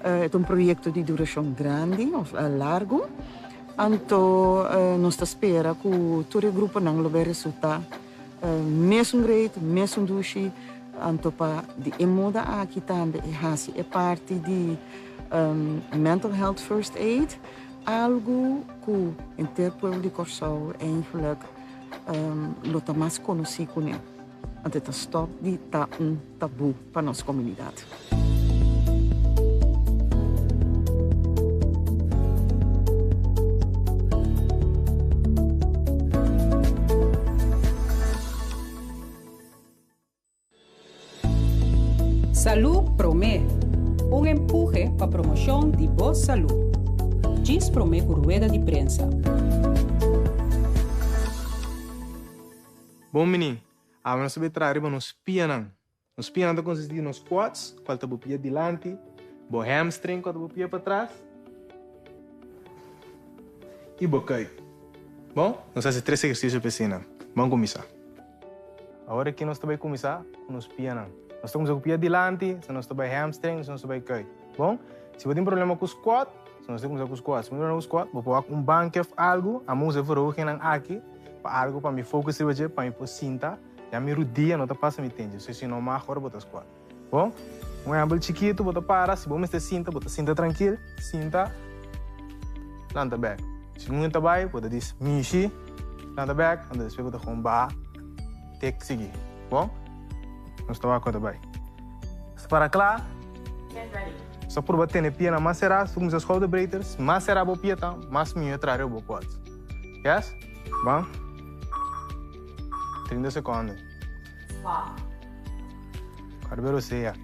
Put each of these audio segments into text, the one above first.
E ta un proyekto di durashon grandi òf largu. Anto nos ta spera ku tur e gruponan lo bai resultá mesun great, mesun dushi. Anto pa di e moda aki tambe e hasi e parti di mental health first aid algu ku henter pueblo di Kòrsou eigenlijk lo ta mas konosí kuné. Anto e ta stòp di ta un tabú pa nos komunidat. Salú Promé, un empuhe pa promoshon di bo salú. Djis promé ku rueda di prensa. Bon bini, awe nos ta bay traha riba nos pianan. Nos pianan ta consisti di nos quads, cual ta bo pia dilanti, bo hamstring, cual ta bo pia patras, y bo kuit. Bon, nos haci tres ehercicio pa esina. Ban cuminsa. Awor aki nos ta bai kuminsá ku nos pianan. Nos ta kuminsá ku pia dilanti, sa nos ta bai hamstring, sa nos ta bai kuit. Bon, si bo tin problema ku squat, sa nos ta kuminsá ku squat. Si bo tin problema ku squat, bo por wak un banki òf algu. Ami usa e verhogennan aki pa algu pa mi focus riba dje, pa mi por sinta. Ya mi rudia no ta pasa mi tenchi. So si no mag ora bo ta squat. Bon, un ehèmpel chikitu, bo ta para, si bo mester sinta, bo ta sinta trankil, sinta, lanta bèk. Si nunca ta bai, bo ta dis mishi, lanta bèk, anto despues bo ta gewoon baha te sigui. Bon, nos ta wak ku ta bai. Nos ta para kla. Nos ta purba tene pianan mas será, si bo kuminsá schouderbreeders, mas será bo pia ta, mas mihó traha riba bo quads. Yes? Ban. 30 sekondo. Kòrda rosea.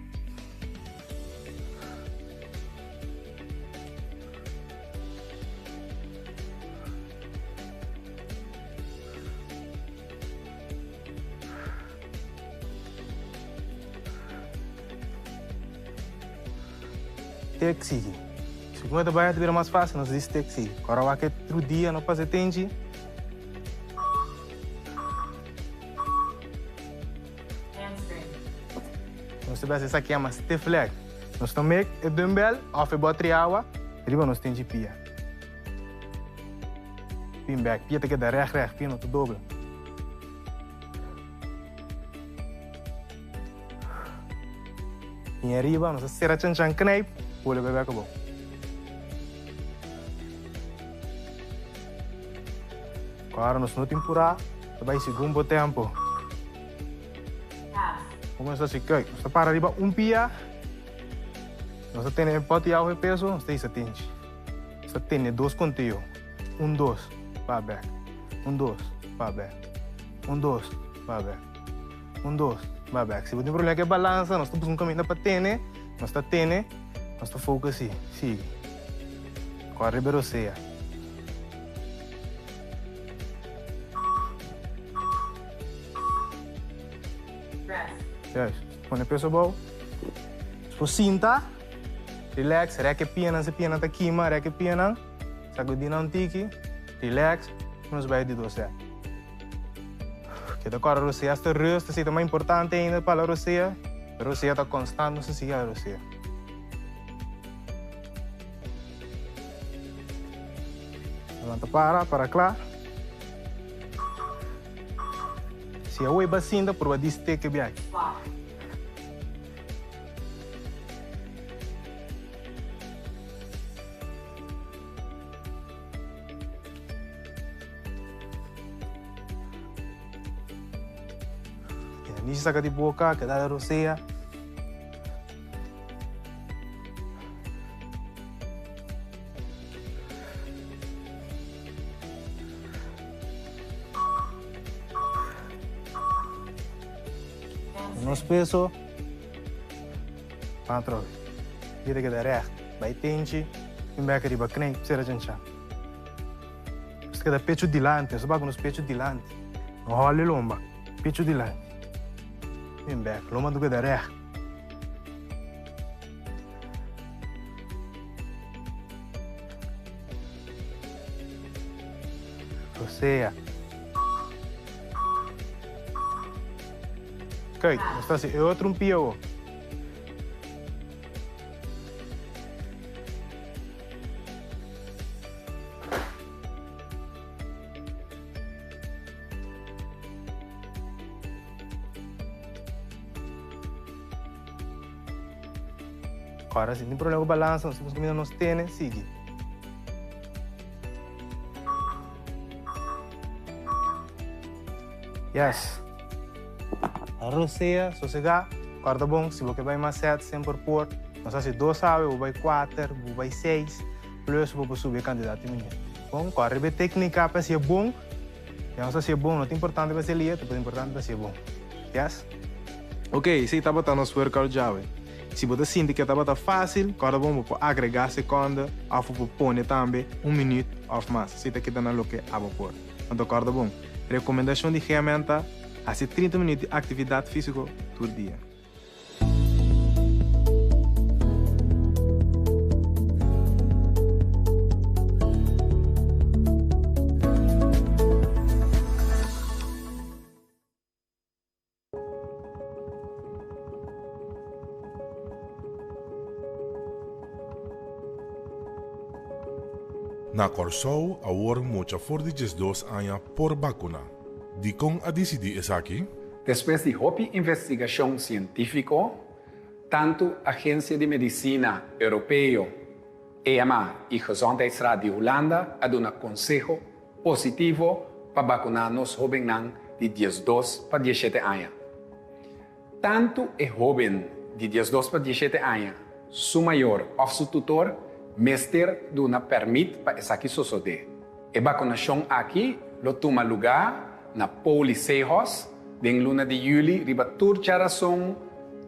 Tek sigui. Si ku ta bai ta bira mas fásil, nos dis tek sigui. Kòrda wak e tru dia no pasa e tenchi. Nos ta basa esaki yama stiff leg. Nos ta mek e dumbbell of e botri awa riba nos tenchi pia. Pin bek. Pia ta keda reg reg, pia no ta dobla. Bin ariba, nos ta sera chan chan knijp, bolbe bek abou. Ora nos no tin purá, ta bai segun bo tempo. Como nos ta haci? Kijk, nos ta para riba un pia, nos ta tene e poti awe e peso, nos ta hisa tenchi. Nos ta tene dos conteo, un dos, pa bek, un dos, pa bek, un dos, pa bek, un dos, pa bek. Si bo tin problema cu e balansa, nos ta busca un caminda pa tene, nos ta tene, nos ta focus si, sigui. Kòrda riba e rosea. Juist. Pone peso abou. Despues sinta. Relax. Rek e pianan si pianan ta kima. Rek e pianan. Sakudí nan un tiki. Relax. Nos bai di dos set. Keda kòrda rosea hasta rust. Esei ta mas importante ainda pa la rosea. Rosea ta konstant. Nos ta sigui hala rosea. Levanta para, para kla. Si awe ba sinta, purba di steke biachi. Keda nishi saka di boka, keda la rosea. Nos peso pan atrobe. Bira keda recht. Bai tenchi, bin bek riba knei, sera chancha. Nos ta keda pecho dilanti, nos ta baka nos pecho dilanti. No hòli lomba, pecho dilanti. Bin bek, lomba ta keda recht. Rosea. Kijk, nos ta hasi e otro un pia awo. Ora si tin problema ku balansa, nos ta kuminsa nos tene, sigui. Yes. Rosea, sosegá, kòrda bon, si bo ke bai mas sèt, semper por. Nos hasi dos awe, bo bai kuater, bo bai seis, plus bo por subi e kantidat di minüt. Bon, kòrda riba e téknika pa hasié bon. Ya nos hasié bon, no ta importante pa hasié lihe, ta importante pa hasié bon. Yes? Ok, esei tabata nos workout djawe. Si bo ta sinti ku e tabata fásil, kòrda bon bo por agregá sekonda òf bo por pone tambe un minüt òf mas. Esei ta keda na loke abo por. Anto kòrda bon, rekomendashon di GMN ta hasi 30 minüt di aktividat físiko tur dia. Na Kòrsou awor mucha for di 12 aña por bakuná. Dikon a disidí esaki? Despues di hopi investigashon sientífiko, tantu Agensia di Medisina Europeo, EMA, i Gezondheidsraad di Hulanda a duna konseho positivo pa bakuná nos hóbennan di 12 pa 17 aña. Tantu e hóben di 12 pa 17 aña, su mayor òf su tutor mester duna pèrmit pa esaki sosodé. E bakunashon aki lo tuma lugá na Poli Sehos den luna di yüli riba tur djarason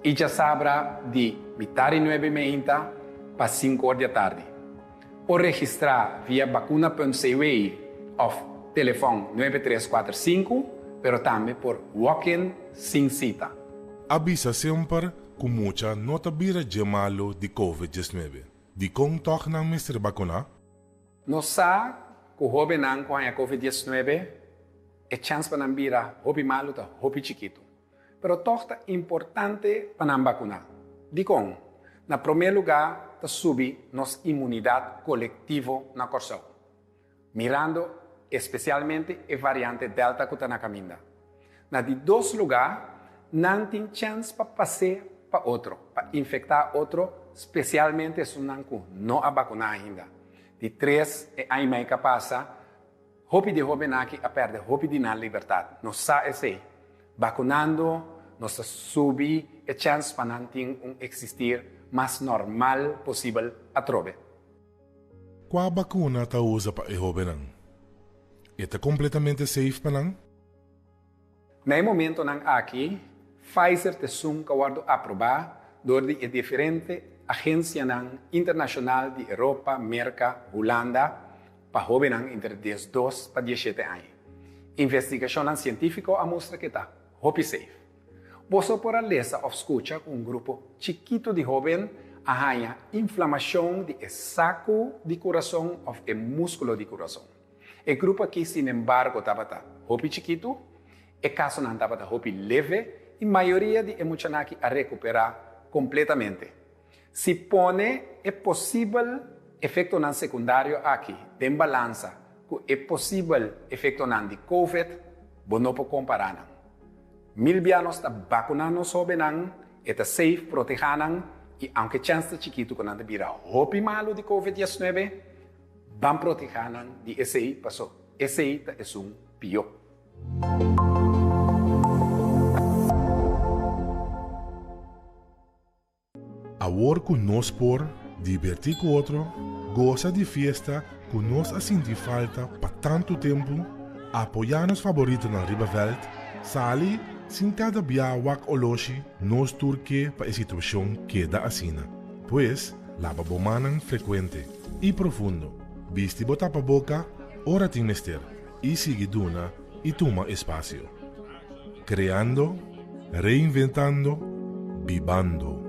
i djasabra di mitar i nuebe meinta pa sinku or di atardi. Por registrá via bakuna.cw òf telefòn 9345, pero tambe por walk-in sin sita. A bisa semper ku mucha no ta bira dje malu di Covid 19. Dikon tòg nan mester bakuná? Nos sa ku hóbennan ku haña Covid 19 e chèns pa nan bira hopi malu ta hopi chikitu. Pero tòg ta importante pa nan bakuná. Dikon? Na promé lugá ta subi nos imunidat kolektivo na Kòrsou, mirando espesialmente e variante Delta ku ta na kaminda. Na di dos lugá, nan tin chèns pa pas'é pa otro, pa infektá otro, spesialmente esunnan ku no a bakuná ainda. Di tres, e aña i mei ka pasa, Hopi di hóbennan aki a pèrdè hopi di nan libertat. Nos sa esei. Bakunando nos ta subi e chèns pa nan tin un eksistir mas nòrmal posibel atrobe. Kua bakuna ta usa pa e hóbennan? E ta kompletamente safe pa nan? Na e momentonan aki, Pfizer ta esun ku a wòrdu aprobá dor di e diferente agensianan internashonal di Europa, Merka, Hulanda pa hóbennan entre 12 pa 17 aña. Investigashonnan sientífiko a mustra ku e ta hopi safe. Boso por a lesa òf skucha ku un grupo chikitu di hóben a haña inflamashon di e saku di kurason òf e múskulo di kurason. E grupo aki sinembargo tabata hopi chikitu, e kasonan tabata hopi leve i mayoria di e muchanan aki a rekuperá kompletamente. Si pone e posibel efektonan sekundario aki den balansa ku e posibel efektonan di Covid, bo no por kompará nan. Mil bia nos ta bakuná nos hóbennan, e ta safe, protehá nan i aunke chèns ta chikitu ku nan ta bira hopi malu di Covid 19, Ban protehá nan di esei, paso esei ta esun pió. Awor ku nos por dibertí ku otro, gosa di fiesta ku nos a sinti falta pa tantu tempu, apoyá nos faboritonan riba vèlt, sali sin kada bia wak oloshi, nos tur ke pa e situashon keda asina. Pues, laba bo mannan frekuente i profundo, bisti bo tapaboka ora tin mester i sigui duna i tuma espasio. Kreando, reinventando, bibando.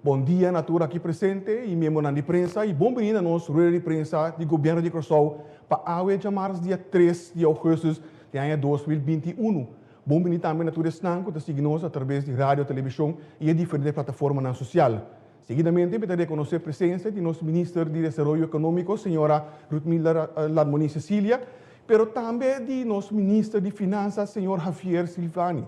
Bon dia na tur aki presente y miembronan di prensa y bon bini na nos rueda di prensa di Gobierno di Corsou pa awe djamars dia 3 di augustus di aña 2021. Bon bini tambe na tur esnan ku ta sigui nos atraves di radio, televishon i e diferente plataformanan sosial. Seguidamente mi ta rekonosé presensia di nos Minister di Desaroyo Ekonómiko, señora Ruthmilda Larmonie-Cecilia, pero tambe di nos Minister di Finansa, señor Javier Silvani.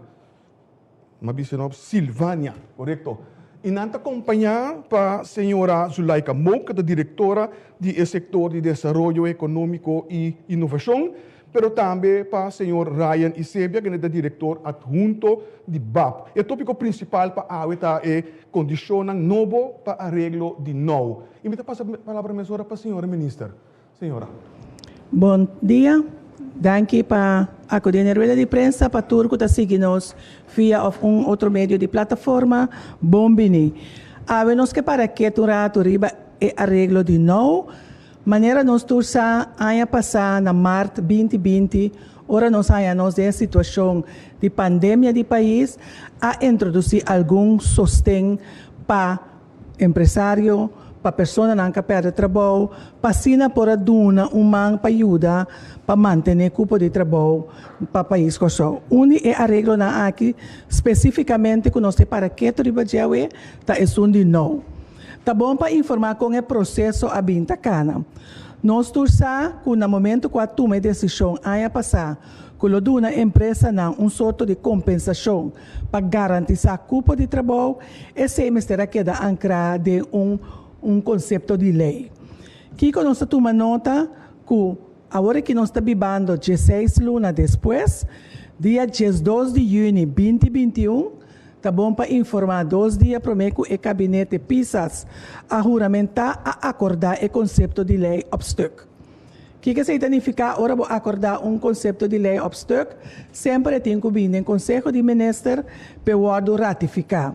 Mi a bisa no? Silvania, korekto. I nan ta kompañá pa señora Zulaika Mook, ku ta direktora di e sektor di Desaroyo Ekonómiko i Inovashon, pero tambe pa señor Ryan Isebia, kende ta direktor adhunto di bap. E tópiko prinsipal pa awe ta e kondishonnan nobo pa areglo di now. I mi ta pasa palabra mesora pa señora minister. Señora. Bon dia. Danki pa akudí na e rueda di prensa. Pa tur ku ta sigui nos via òf un otro medio di plataforma, bon bini. Awe nos ke para ketu un ratu riba e areglo di now. Manera nos tur sa, aña pasá na mart 2020, ora nos haña nos den e situashon di pandemia di pais, a introdusí algun sosten pa empresario, pa personanan ku a pèrdè trabou, pa asina por a duna un man pa yuda pa mantené kupo di trabou pa pais Kòrsou. Un di e areglonan aki spesífikamente ku nos ta para ketu riba dje awe ta esun di now. Ta bon pa informá kon e proseso a bin ta kana. Nos tur sa ku na momentu ku a tuma e desishon aña pasá ku lo duna empresanan un sorto di kompensashon pa garantisá kupo di trabou, esei mester a keda ankrá den un un konsepto di lei. Kiko nos ta tuma nota ku awor aki nos ta bibando dieseis luna despues, dia 12 di yüni 2021, Ta bon pa informá dos dia promé ku e kabinete Pisas a huramentá a akordá e konsepto di lei op stuk. Kiko esei ta nifiká? Ora bo akordá un konsepto di lei op stuk, semper e tin ku bini den Konseho di Minister p'e wòrdu ratifiká.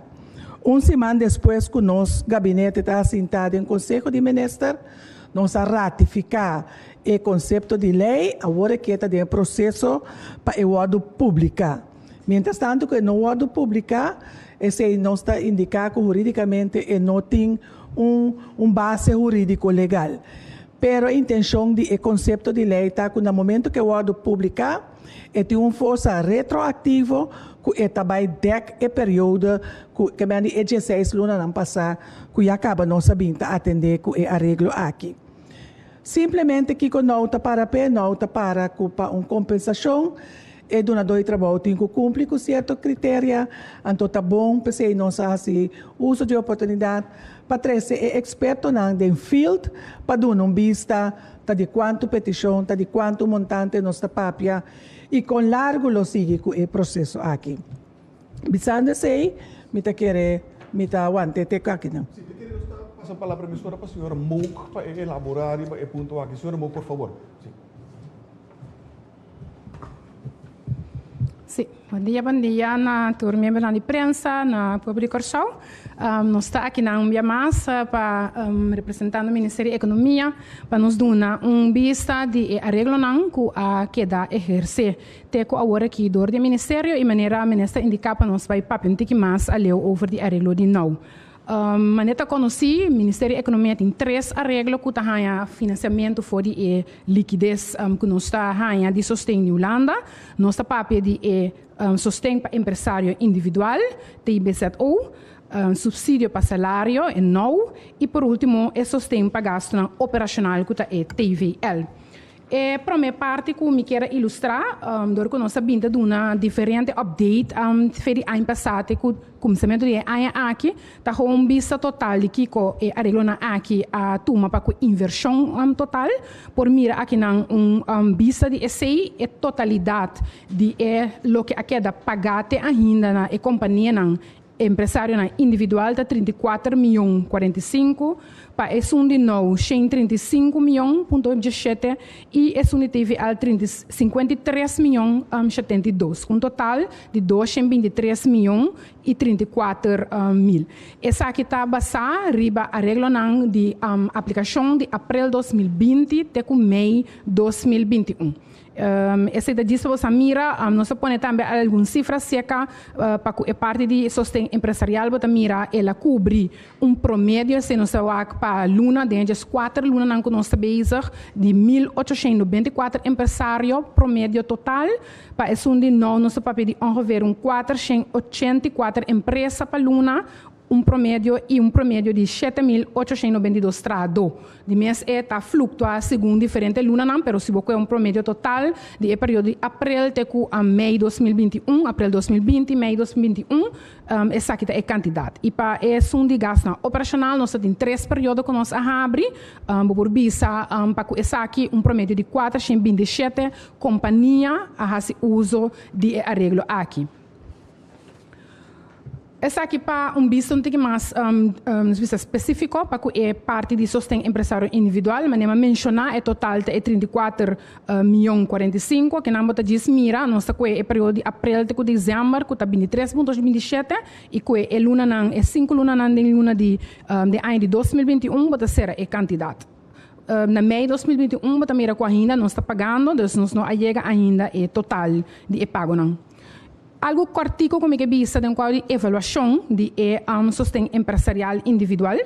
Un siman despues ku nos gabinete ta asintá den Konseho di Minister, nos a ratifiká e konsepto di lei, awor e ke ta den e proseso pa e wòrdu publiká. Mientras tanto ku e no wòrdu publiká, esei nos ta indiká ku hurídikamente e no tin un un base hurídiko legal. Pero e intenshon di e konsepto di lei ta ku na momento ku e wòrdu publiká, e tin un forsa retroaktivo ku e ta bai dèk e periodo ku ke men di e dieseis lunanan pasá ku ya kaba nos a bin ta atendé ku e areglo aki. Simplemente kiko nou ta para p'e? Nou ta para ku pa un kompensashon e dunadó di trabou tin ku kumpli ku sierto kriteria, anto ta bon p'esei nos a hasi uso di e oportunidat pa trese e ekspertonan den field pa duna un bista ta di kuantu petishon, ta di kuantu montante nos ta papia i kon largu lo sigui ku e proseso aki. Bisando esei, mi ta kere mi ta want'é te ku akinan. Si, mi kere nos ta pasa palabra mesora pa señora Mook pa e elaborá riba e punto aki. Señora Mook, por favor. Si. Si, bon dia, bon dia na tur miembronan di prensa, na pueblo di Kòrsou. Nos ta akinan un bia mas pa representando Ministerio di Ekonomia pa nos duna un bista di e areglonan ku a keda ehersé Te ku awor aki dor di e ministerio i manera minister indiká pa nos bai papia un tiki mas aleu over di areglo di nou. Manera ta konosí, Ministerio di Ekonomia tin tres areglo ku ta haña finansiamentu for di e likides ku nos ta haña di sosten di Hulanda. Nos ta papia di e sosten pa empresario individual, TBZO, supsidio pa salario, e nou, i por último e sosten pa gastunan operashonal ku ta e TVL. E prome parti ku mi kier a ilustrá, dor ku nos a bin ta duna diferente update fe di aña pasá te ku kuminsamentu di e aña aki, ta gewoon un bista total di kiko e areglonan aki a tuma pa ku invershon total. Por mira akinan un bista di esei, e totalidat di e loke a keda pagá te ainda na e kompanianan. Empresarionan individual ta 34 mion 45, pa esun di nou 135 mion punto 17 i esun di TVL 53 mion 72, ku un total di 223 mion i 34 mil. Esaki ta basá riba areglonan di aplikashon di aprel 2020 te ku mei 2021. Esei ta djis pa bo sa mira. Nos a pone tambe algun sifra seka pa ku e parti di sosten empresarial bo ta mira el a kubri un promedio esei nos ta wak pa luna den e djes kuater lunanan ku nos ta bezig di 1894 empresario promedio total. Pa esun di nou nos ta papia di ongeveer un 484 empresa pa luna, un promedio i un promedio di 7892 trahadó. Di mes e ta fluktua segun diferente lunanan, pero si bo kohe un promedio total di e periodo di aprel te ku mei 2021, aprel 2020, mei 2021, esaki ta e kantidat. I pa esun di gastunan operashonal nos ta tin tres periodo ku nos a habri. Bo por bisa pa ku esaki un promedio di 427 kompania a hasi uso di e areglo aki. Esaki pa un bista un tiki mas nos bisa spesífiko pa ku e parti di sosten empresario individual, manera mi a menshoná e total ta e 34 mion 45, kinan bo ta djis mira nos ta kue e periodo di aprel te ku desèmber ku ta 23.27 i kue e lunanan e sinku lunanan den luna di den aña di 2021 bo ta sera e kantidat. Na mei 2021 bo ta mira ku ainda nos ta pagando, dus nos no a yega ainda e total di e pagonan. Algu kòrtiku ku mi ke bisa den kuadro di evaluashon di e sosten empresarial individual.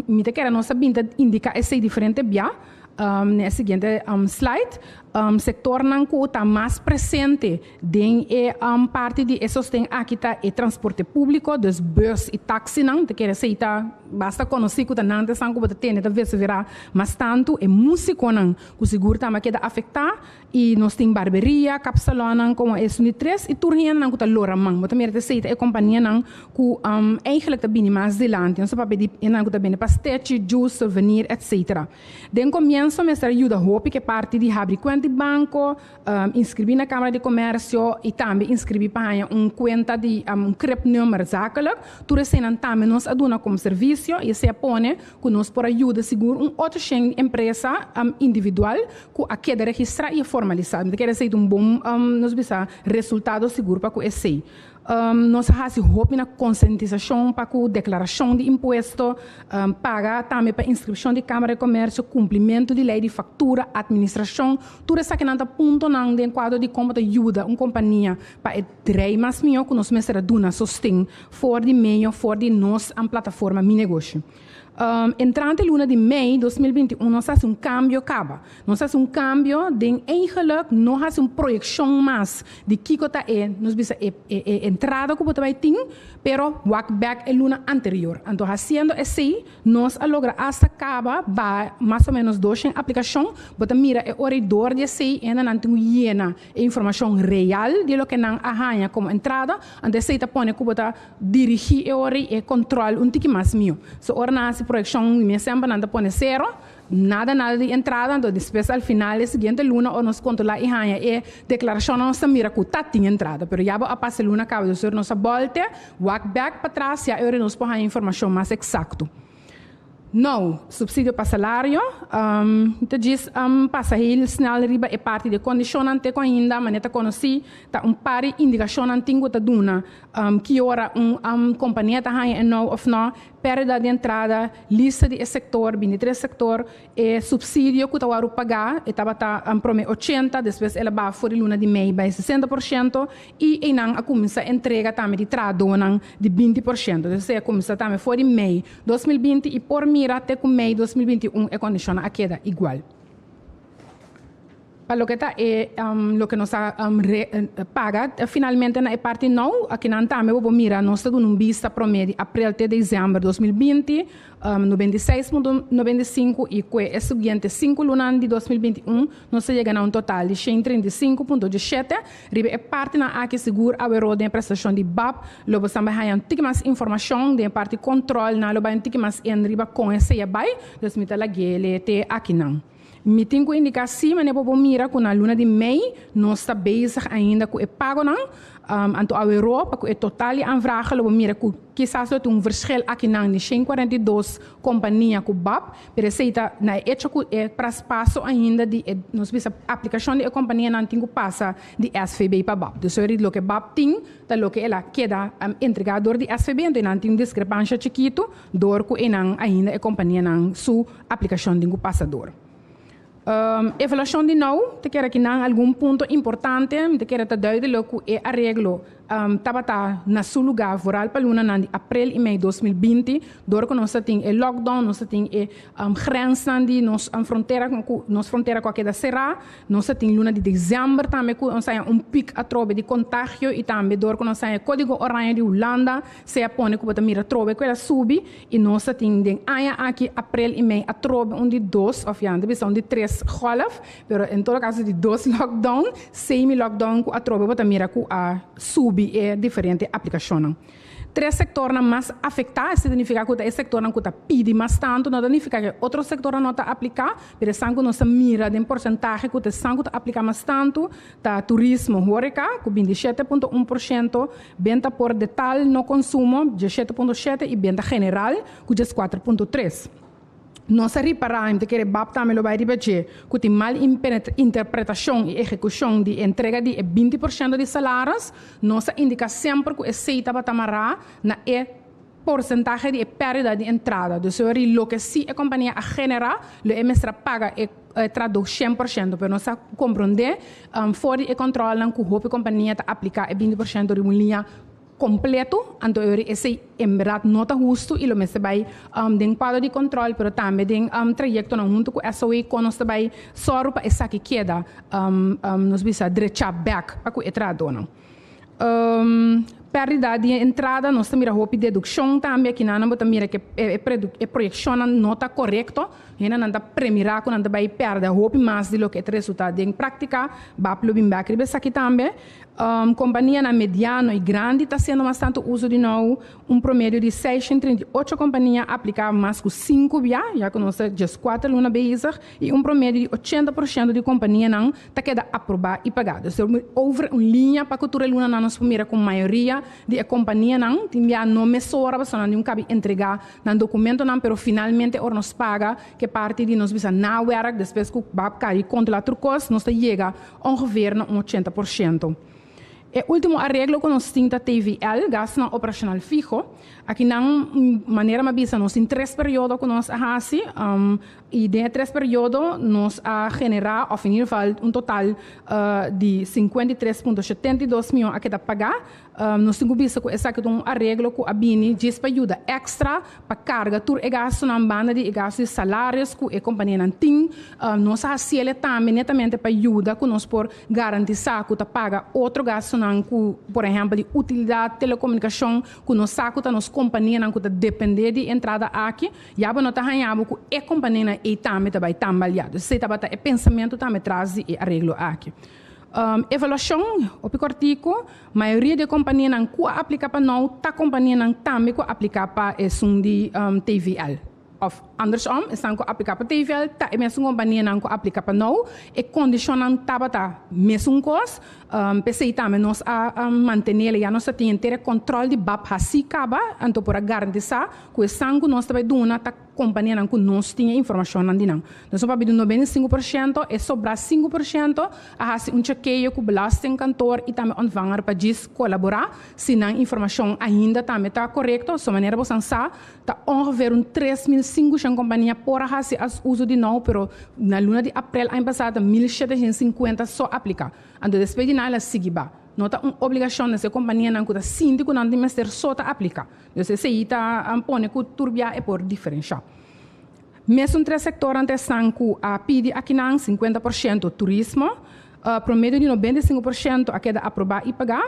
Mi ta kere nos a bin ta indiká esei diferente bia na e siguiente slide. Sektornan ku ta mas presente den e parti di e sosten aki ta e transporte públiko, dus bùs i taksinan. Ta kere esei ta basta konosí ku ta nan ta esnan ku bo ta tende ta veseverá mas tantu. E músikonan ku sigur tambe a keda afektá. I nos tin barberia, kapsalonnan komo esun di tres i tur hendenan ku ta lora man. Bo ta mira ta esei ta e kompanianan ku eigenlijk ta bini mas dilanti. Nos ta papia di hendenan ku ta bende pastechi, juice, souvenir, etcetera. Den komienso mester a yuda hopi ku e parti di habri kuenta di banko, inskribí na Kamara di Komersio i tambe inskribí pa haña un kuenta di un cribnummer zakelijk. Tur eseinan tambe nos a duna komo servisio i esei a pone ku nos por a yuda sigur un otro shen empresa individual ku a keda registrá i a formalisá. Mi ta kere esei ta un bon, nos bisa, resultado sigur pa ku esei. Nos a hasi hopi na konsientisashon pa ku deklarashon di impuesto, paga tambe pa inskripshon di Kámara di Komèrsio, kumplimentu di lei di faktura, atministrashon. Tur esakinan ta puntonan den kuadro di kon bo ta yuda un kompania pa e drei mas mihó ku nos mester a duna sosten for di medio for di nos plataforma Mi Negoshi. Entrante luna di mei 2021 nos hasi un kambio kaba. Nos hasi un kambio den eigenlijk no hasi un proyekshon mas di kiko ta e, nos bisa e e entrada ku bo ta bai tin, pero wak bek e luna anterior. Anto hasiendo esei nos a logra asta kaba ba mas o menos 200 aplikashon. Bo ta mira e ora i dor di esei hende nan tin ku yena e informashon real di loke nan a haña komo entrada. Anto esei ta pone ku bo ta dirigí e ora i e kòntròl un tiki mas mihó. So ora nan hasi proyekshon mi mes semper nan ta pone sero, nada nada di entrada, anto despues al final e siguiente luna ora nos kontrolá i haña e deklarashonnan nos ta mira ku ta tin entrada. Pero ya bo a pasa e luna kaba, dus ora nos a bòlte wak bèk patras ya e ora nos por haña informashon mas eksakto. Nou, supsidio pa salario, mi ta djis pasa heel snel riba e parti di e kondishonnan te ku ainda manera ta konosí ta un par di indikashonnan tin ku ta duna ki ora un kompania ta haña e nou òf nò, pèrdida di entrada, lista di e sektor, 23 sektor, e supsidio ku ta wòrdu pagá, e tabata promé 80, despues el a baha for di luna di mei bai 60% I einan a kuminsá entrega tambe di trahadónan di 20%. Dus esei a kuminsá tambe for di mei 2020 i por mira te ku mei 2021 e kondishonnan a keda igual. Pa loke ta e loke nos a paga finalmente na e parti nou, akinan tambe bo por mira nos ta duna un bista promé di aprel te desèmber 2020, 96.95 i ku e siguiente sinku lunanan di 2021 nos ta yega na un total di 135.17. Riba e partinan aki sigur aweró den e prestashon di bap lo bo tambe haña un tiki mas informashon den e parti kòntròl nan lo bai un tiki mas in riba kon esei a bai, dus mi ta lag'é le te akinan. Mi tin ku indiká si manera bo por mira ku na luna di mei nos ta bezig ainda ku e pagonan, anto aweró pa ku e total di aanvragen lo bo mira ku kisas lo tin un verschil akinan di 142 kompania ku bap, Pero esei ta na e echo ku e traspaso ainda di e, nos bisa, aplikashon di e kompanianan tin ku pasa di SVB pa bap. Dus ori loke bap tin ta loke el a keda entregá dor di SVB, anto einan tin un diskrepansha chikitu dor ku einan ainda e kompanianan su aplikashon tin ku pasa dor. Evaluashon di nou, ta kere akinan algun punto importante, mi ta kere ta duidelijk ku e areglo tabata na su lugá vooral pa lunanan di aprel i mei 2020, dor ku nos ta tin e lockdown, nos ta tin e grensnan di nos frontera ku nos frontera ku a keda será, nos ta tin luna di desèmber tambe ku nos haña un pik atrobe di kontagio i tambe dor ku nos haña e kódigo oranje di Hulanda, sea pone ku bo ta mira atrobe ku el a subi. I nos ta tin den aña aki, aprel i mei, atrobe un di dos, òf ya, ta bisa un di tres gòlf, pero en todo kaso di dos lockdown, semi lockdown ku atrobe bo ta mira ku a subi e diferente aplikashonnan. Tres sektornan mas afektá, esei ta nifiká ku ta e sektornan ku ta pidi mas tantu, no ta nifiká ku e otro sektornan no ta apliká, pero esnan ku nos ta mira den porsentahe ku ta esnan ku ta apliká mas tantu, Ta turismo, horeca, ku 27.1%, benta por detal no konsumo, 17.7, i benta general, ku 14.3. Nos a ripará, i mi ta kere bab tambe lo bai riba dje, ku tin mal interpretashon i ehekushon di entrega di e 20% di salaris. Nos a indiká semper ku esei tabata mará na e porsentahe di e pèrdida di entrada. Dus ora di loke si e kompania a generá, lo e mester a paga e trahadó 100%. Pero nos a komprondé for di e kòntròlnan ku hopi kompania ta apliká e 20% riba un liña kompleto. Anto ora esei en bèrdat no ta hustu i lo mester bai den kuadro di kòntròl, pero tambe den trayektonan huntu ku SOE kon nos ta bai sòru pa esaki keda nos bisa drechá bèk pa ku e trahadónan. Pèrdida di entrada, nos ta mira hopi dedukshon tambe. Akinan bo ta mira ku e proyekshonnan no ta korekto. Hendenan ta premirá ku nan ta bai pèrdè hopi mas di loke e ta resultá den práktika. Bap lo bin bèk riba esaki tambe. Kompanianan mediano i grandi ta hasiendo mas tantu uso di nou. Un promedio di 638 kompania a apliká mas ku sinku bia, ya ku nos ta 14 luna bezig. I un promedio di 80% di kompanianan ta keda aprobá i pagá. Dus over un liña pa ku tur e lunanan nos por mira ku mayoria di e kompanianan tin bia no mesora pasobra nan di un kabi entregá nan dokumentonan, pero finalmente ora nos paga ku e parti di nos bisa nawerk despues ku bab kari kontrolá tur kos nos ta yega ongeveer na un 80%. E último areglo ku nos tin ta TVL, gastunan operashonal fiho. Akinan, manera mi a bisa, nos tin tres periodo ku nos a hasi i den e tres periodo nos a generá òf in ieder geval un total di 53.72 mion a keda pagá. Nos tin ku bisa ku esaki ta un areglo ku a bini djis pa yuda èkstra pa karga tur e gastunan banda di e gastu di salarios ku e kompanianan tin. Nos a hasiel tambe netamente pa yuda ku nos por Garantisá ku ta paga otro gastunan ku, por ehèmpel, di utilidat, telekomunikashon, ku nos sa ku ta nos kompanianan ku ta dependé di entrada aki, ya bo no ta haña bo ku e kompanianan ei tambe ta bai tambaliá. Dus esei tabata e pensamentu tambe tras di e areglo aki. Evaluashon, hopi kòrtiku, mayoria di e kompanianan ku a apliká pa nou ta kompanianan tambe ku a apliká pa esun di TVL. Of andersom, esnan ku apliká pa TVL ta e mesun kompanianan ku apliká pa nou. E kondishonnan tabata mesun kos. P'esei tambe nos a mantenel ya nos ta tin henter e kòntròl di bab hasí kaba, anto por a garantisá ku esnan ku nos ta bai duna ta kompanianan ku nos tin e informashonnan di nan. Nos a papia di 95%, e sobrá 5% a hasi un chekeo ku belastingkantoor i tambe ontvanger pa djis kolaborá si nan informashon ainda tambe ta korekto. So manera bosan sa, Ta ongeveer un 3500 kompania por a hasi as uso di nou, pero na luna di aprel aña pasá ta 1750 so apliká. Anto despues di nan el a sigui ba. No ta un obligashon nes e kompanianan ku ta sinti ku nan tin mester so ta apliká. Dus esei ta pone ku tur bia e por diferenshá. Mesun tres sektornan ta esnan ku a pidi akinan, 50% turismo, promedio di 95% a keda aprobá i pagá.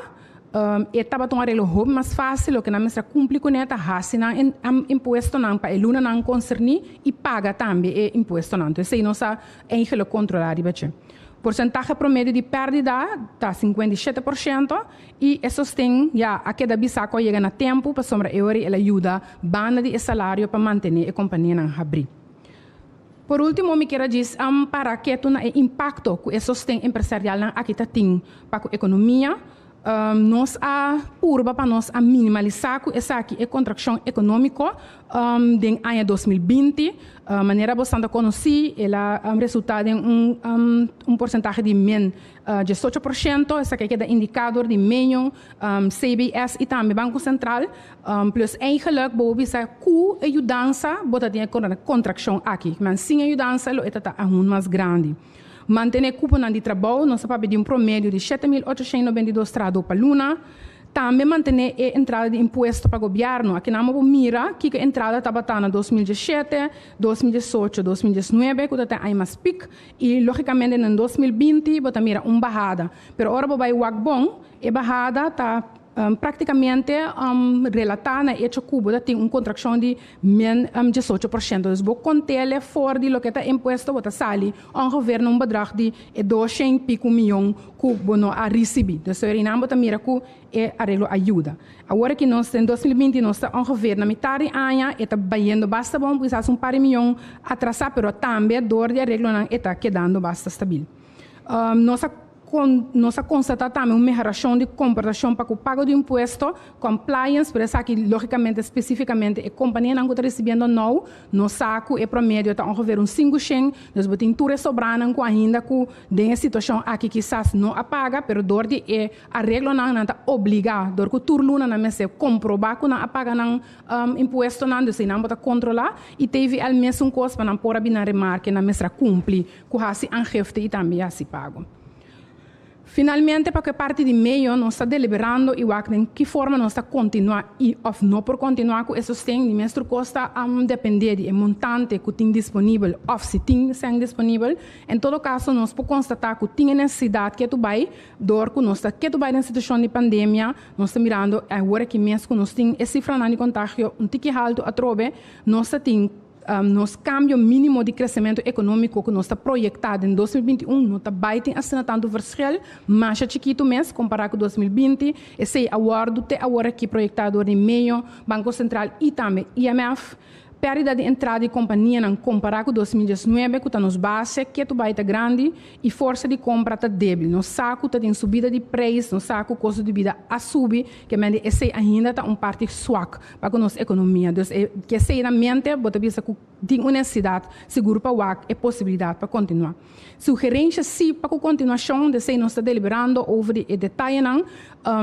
E tabata un areglo hopi mas fásil, loke nan mester a kumpli kuné ta hasi nan impuestonan pa e lunanan konserní i paga tambe e impuestonan. Entonces esei nos a eigenlijk kontrolá riba dje. Porsentahe promedio di pèrdida ta 57% i e sosten ya a keda bisá ku a yega na tempu pasobra e ora el a yuda banda di e salario pa mantené e kompanianan habrí. Por último mi kier a djis para ketu na e impakto ku e sosten empresarialnan aki ta tin pa ku ekonomia. Nos a purba pa nos a minimalisá ku esaki e kontrakshon ekonómiko den aña 2020. Manera bosan ta konosí, el a resultá den un porsentahe di min 18%. Esaki a keda indiká dor di MEO, CBS i tambe Banko Sentral. Plus eigenlijk bo por bisa ku e yudansa bo ta tin e kontrakshon aki. Men sin e yudansa lo e ta ta aun mas grandi. Mantené kuponan di trabou, nos ta papia di un promedio di 7892 trahadó pa luna. Tambe mantené e entrada di impuesto pa gobièrnu. Akinan bo por mira kiko e entrada tabata na 2017, 2018, 2019 ku ta ten aña mas pik i lógikamente na 2020 bo ta mira un bahada. Pero ora bo bai wak bon, e bahada ta práktikamente relatá na e echo ku bo ta tin un kontrakshon di min 18%. Dus bo kont'el for di loke ta impuesto bo ta sali ongeveer na un bedrag di e 200 piku mion ku bo no a risibí. Dus einan bo ta mira ku e areglo a yuda. Awor ku nos den 2020 nos ta ongeveer na mitar di aña, e ta bayendo basta bon, kisas un par di mion atrasá, pero tambe dor di areglonan e ta kedando basta stabil. Nos a konstatá tambe un mehorashon di komportashon pa ku pago di impuesto, compliance, pero esaki lógikamente spesífikamente e kompanianan ku ta risibiendo NOW. Nos sa ku e promedio ta ongeveer un 500, dus bo tin tur e sobranan ku ainda ku den e situashon aki kisas no a paga, pero dor di e areglonan nan ta obligá, dor ku tur luna nan mester komprobá ku nan a paga nan impuestonan, dus einan bo ta kontrolá. I TVL mesun kos, pa nan por a bini na remarke nan mester a kumpli ku hasi aangifte i tambe hasi pago. Finalmente, pa ku e parti di MEO, nos ta deliberando i wak den ki forma nos ta kontinuá i òf no por kontinuá ku e sosten. Di mes tur kos ta dependé di e montante ku tin disponibel òf si tin sèn disponibel. En todo kaso, nos por konstatá ku tin e nesesidat ketu bai dor ku nos ta ketu bai den situashon di pandemia. Nos ta mirando awor aki mes ku nos tin e sifranan di kontagio un tiki haltu atrobe. Nos ta tin nos kambio mínimo di kresementu ekonómiko ku nos ta proyektá den 2021 no ta bai tin asina tantu verschil, masha chikitu mes kompará ku 2020. Esei a wòrdu te awor aki proyektá dor di MEO, Banko Sentral i tambe IMF. Pèrdida di entrada di kompanianan kompará ku 2019, ku ta nos base, ketu bai ta grandi i forsa di kompra ta débil. Nos sa ku ta tin subida di preis, nos sa ku kosto di bida a subi, ke men di esei ainda ta un parti swak pa ku nos ekonomia. Dus e ke esei na mente bo ta bisa ku tin un nesesidat sigur pa wak e posibilidat pa kontinuá. Sugerensha si pa ku kontinuashon, d'esei nos ta deliberando over di e detayenan.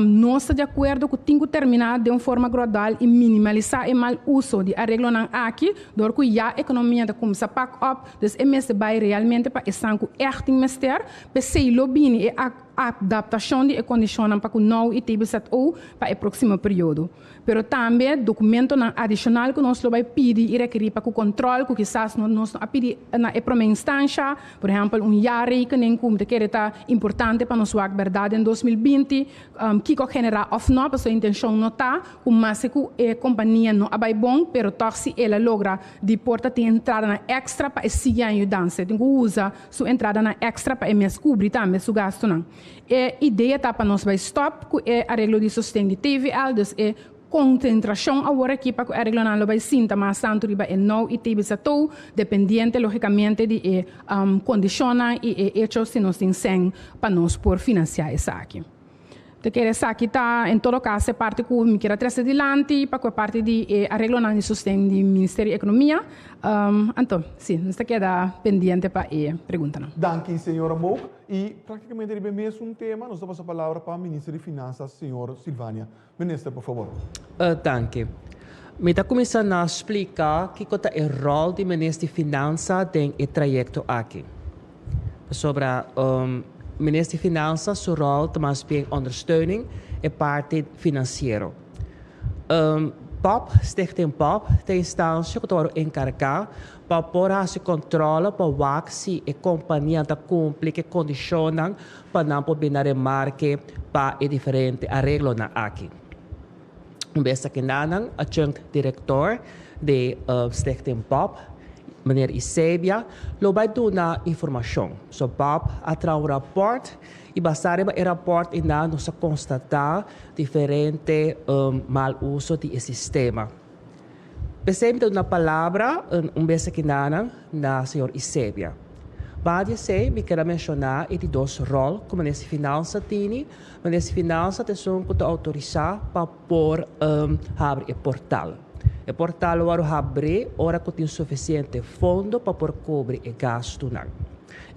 Nos ta di akuerdo ku tin ku terminá den un forma gradual i minimalisá e mal uso di areglonan aki dor ku ya ekonomia ta kuminsá pak op, dus e mester bai realmente pa esnan ku ègt tin mester. P'esei lo bini e adaptashon di e kondishonnan pa ku NOW i TBZO pa e próksimo periodo. Pero tambe dokumentonan adishonal ku nos lo bai pidi i rekerí pa ku kòntròl ku kisas no nos no a pidi na e promé instansha, por ehèmpel un jaarrekening ku mi ta kere ta importante pa nos wak bèrdat den 2020 kiko a generá òf nò, pasobra intenshon no ta ku maske ku e kompania no a bai bon pero tòg si el a logra di por ta tin entradanan èkstra pa e sigui aña yudansa e tin ku usa su entradanan èkstra pa e mes kubri tambe su gastunan. E idea ta pa nos bai stòp ku e areglo di sosten di TVL, dus e konsentrashon awor aki pa ku e areglonan lo bai sinta mas tantu riba e nou i TBZO, dependiente lógikamente di e kondishonnan i e echo si nos tin sèn pa nos por finansiá esaki. Ta kere esaki ta en todo kaso e parti ku mi kier a trese dilanti pa ku e parti di e areglonan di sosten di Ministerio di Ekonomia. Anto, si, nos ta keda pendiente pa e preguntanan. Danki, señora Mook. I praktikamente riba e mesun tema nos ta pasa palabra pa Minister di Finansas, señor Silvania. Minister, por fabor. Danki. Mi ta kuminsá na splika kiko ta e ròl di Minister di Finansa den e trayekto aki. Pasobra Minister di Finansa su ròl ta mas bien ondersteuning e parti finansiero. Pop, Stichting Pop, ta e instansia ku ta wòrdu enkargá pa por hasi kòntròle pa wak si e kompania ta kumpli ku e kondishonnan pa nan por bini na remarke pa e diferente areglonan aki. Un bes akinan adjunct direktor di Stichting Bob, meneer Isebia, lo bai duna informashon. So Bob a traha un rapòrt i basá riba e rapòrt einan nos a konstatá diferente mal uso di e sistema. P'esei mi ta duna palabra un bes aki nanan na señor Isebia. Ba di esei mi ker a menshoná e di dos ròl ku Minister di Finansa tini. Minister di Finansa ta esun ku ta outorisá pa por habri e portal. E portal lo wòrdu habrí ora ku tin sufisiente fondo pa por kubri e gastunan.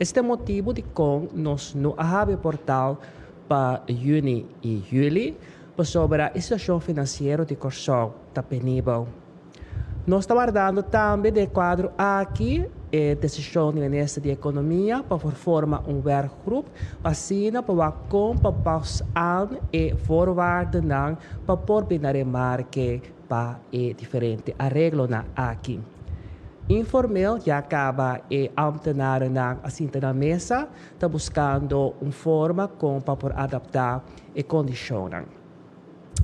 Esei ta e motibu dikon nos no a habri e portal pa yüni i yüli, pasobra e situashon finansiero di Kòrsou ta penibel. Nos ta wardando tambe den e kuadro aki e desishon di Minister di Ekonomia pa por forma un werkgroep pa asina pa wak kon pa pas aan e voorwaardennan pa por bini na remarke pa e diferente areglonan aki. Informeel ya kaba e ambtenarennan a sinta na mesa ta buskando un forma kon pa por adaptá e kondishonnan.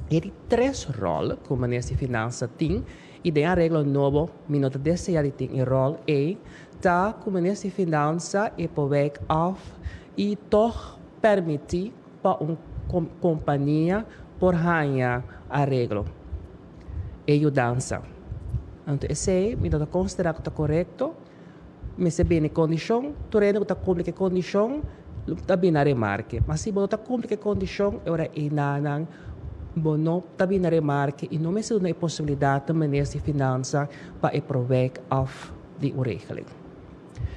E di tres ròl ku Minister di Finansa tin, i den areglo nobo mi no ta desea di tin e ròl ei, ta ku Minister di Finansa e por wijk af i tòg permití pa un kompania por haña areglo e yudansa. Anto esei mi no ta konsiderá ku ta korekto. Mester bini kondishon, tur hende ku ta kumpli ku e kondishon ta bini na remarke. Ma si bo no ta kumpli ku e kondishon, e ora einanan bo no ta bini na remarke i no mester duna e posibilidat na Minister di Finansa pa e prowek òf di un regeling.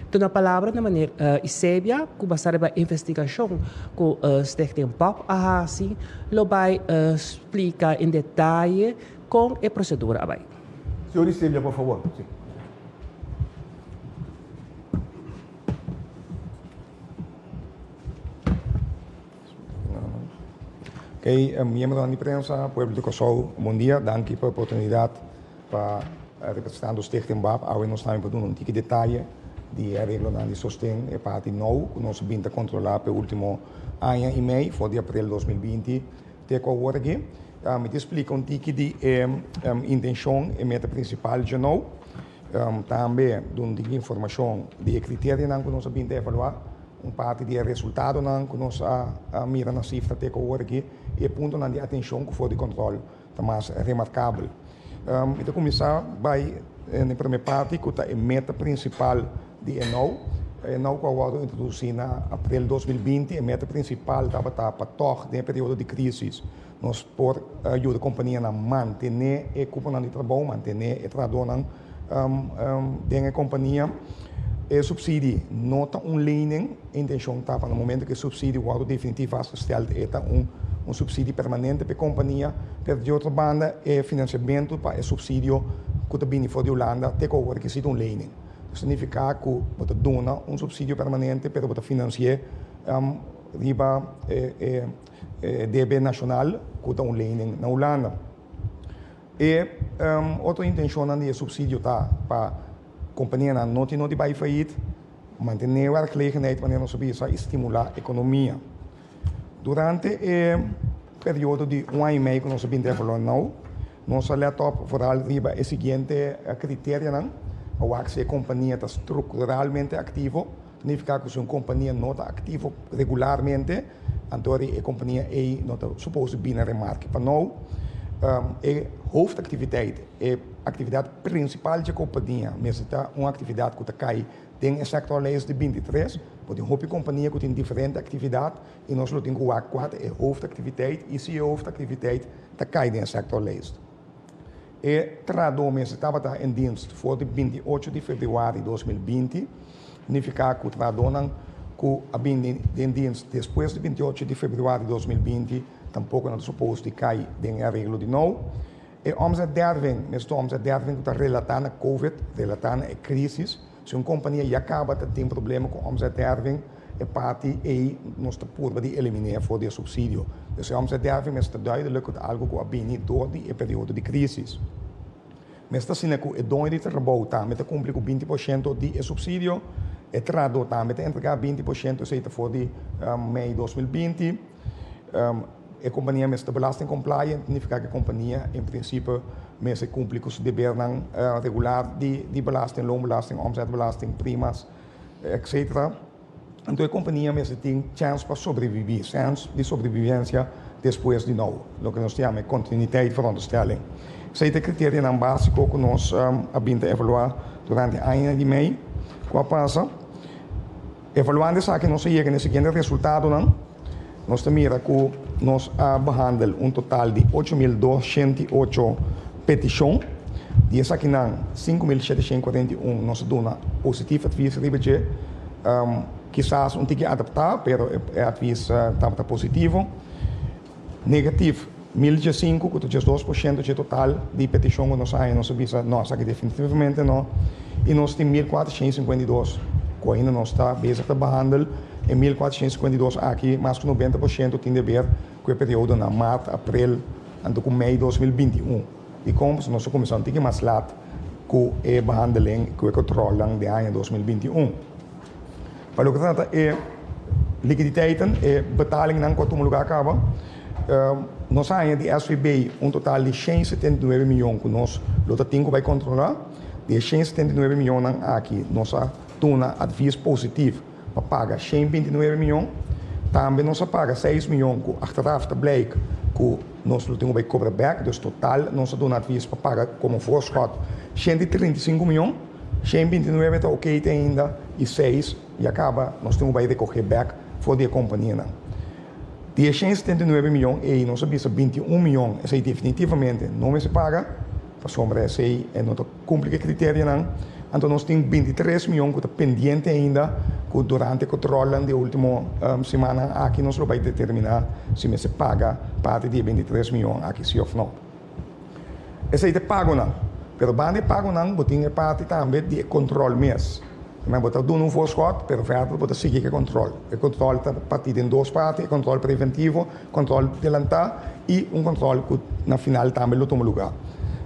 Tuna palabra na meneer Isebia ku basa riba investigashon ku Stichting pap a hasi lo bai splika en detaye kon e prosedura a bai. Señor Isebia por favor. Si. Ok, miembronan di prensa, pueblo di Kòrsou, bon dia. Danki pa e oportunidat pa representando Stichting bap. Awe nos tambe por duna un tiki detaye di e areglonan di sosten, e parti nou ku nos a bin ta kontrolá pa e último aña i mei, for di aprel 2020 te ku awor aki. Mi ta splika un tiki di e intenshon, e meta prinsipal dje nou. Tambe duna un tiki informashon di e kriterianan ku nos a bin ta evaluá, un parti di e resultadonan ku nos a mira na sifra te ku awor aki i e puntonan di atenshon ku for di kòntròl ta mas remarkabel. Mi ta kuminsá bai na e promé parti ku ta e meta prinsipal di e nou. E nou ku a wòrdu introdusí na aprel 2020, e meta prinsipal tabata pa tòg den e periodo di krísis nos por yuda kompanianan mantené e kuponan di trabou, mantené e trahadónan den e kompania. E supsidi no ta un lening, e intenshon ta pa na momento ku e supsidi wòrdu definitif vastgesteld e ta un un supsidi permanente pa e kompania, pero di otro banda e finansiamentu pa e supsidio ku ta bini for di Hulanda te ku awor ki ta un lening. Esei signifiká ku bo ta duna un supsidio permanente pero bo ta finansi'é riba e debe nashonal ku ta un lening na Hulanda. E otro intenshonnan di e supsidio ta pa kompanianan no tin no di bai fayit, mantené werkgelegenheid manera nos a bisa i stimulá ekonomia. Durante e periodo di un aña i mei ku nos a bin ta evaluá nou, nos a lèt òp vooral riba e siguiente kriterianan pa wak si e kompania ta strukturalmente aktivo, ta nifiká ku si un kompania no ta aktivo regularmente, anto e kompania ei no ta suposo bini na remarke. Pa nou, e hoofdactiviteit, e aktividat prinsipal dje kompania mester ta un aktividat ku ta kai Den e sectorlijst di 23 bo tin hopi compania cu tin diferente actividad y nos lo tin cu wak cua ta e hoofdactiviteit y si e hoofdactiviteit ta cay den e sectorlijst. E trahador mester tabata in dienst for di 28 di februari 2020, nifica cu trahadornan cu a bin den dienst despues di 28 di februari 2020 tampoco nan ta supos di cay den e areglo di nou. E omzetderving, mesun omzetderving ku ta relatá na Covid, relatá na e krísis. Si un kompania ya kaba ta tin problema ku omzetderving, e parti ei nos ta purba di eliminé for di e supsidio. Dus e omzetderving mester ta duidelik ku ta algu ku a bini dor di e periodo di krísis. Mester asina ku e doño di trabou tambe ta kumpli ku 20% di e supsidio, e trahadó tambe ta entregá 20%, esei ta for di mei 2020. E kompania mester ta belasting compliant, nifiká ku e kompania en prinsipio mester kumpli ku su debernan regular di belasting, loonbelasting, omzetbelasting, primas, etcetera. Anto e kompania mester tin chèns pa sobreviví, chèns di sobrevivensia despues di nou, loke nos ta yama e continuïteit veronderstelling. Esei ta e kriterianan básiko ku nos a bin ta evaluá durante aña di mei ku a pasa. Evaluando esaki nos a yega na e siguiente resultadonan, Nos ta mira ku nos a behandel un total di 8208 petishon. Di esakinan, 5741 nos a duna positief advies riba dje. Kisas un tiki adaptá, pero e advies tabata positivo. Negatief, 1015, ku ta 12% dje total di petishon ku nos a haña. Nos a bisa, no, esaki definitivamente no. I nos tin 1452 ku ainda nos ta bezig ta behandel. E 1452 aki, mas ku 90% tin deber ku e periodonan mart, aprel, anto ku mei 2021. Dikon? Pasobra nos a kuminsá un tiki mas lat ku e behandeling, ku e kontrolnan den aña 2021. Pa loke ta trata e likiditeiten, e betalingnan ku a tuma lugá kaba, nos a haña di SVB un total di 179 mion ku nos lo ta tin ku bai kontrolá. Di e 179 mionnan aki nos a duna advies positif pa paga 129 mion. Tambe nos a paga 6 mion ku achteraf ta blijk ku nos lo tin ku bai kobra bèk. Dus total nos a duna advies pa paga komo voorschot 135 mion. 129 ta ok te ainda i 6 ya kaba nos tin ku bai rekohé bèk for di e kompanianan. Di e 179 mion ei nos a bisa 21 mion esei definitivamente no mester paga pasobra esei e no ta kumpli ku e kriterianan. Anto nos tin 23 mion ku ta pendiente ainda ku durante kontrolnan di e ultimo simannan aki nos lo bai determiná si mester paga parti di e 23 mion aki si òf no. Esei ta e pagonan. Pero banda e pagonan bo tin e parti tambe di e control mes. Bo ta duna un voorschot, pero verder bo ta sigui ku e control. E control ta parti den dos parti, e control preventivo, control delantá i un control ku na final tambe lo tuma lugá.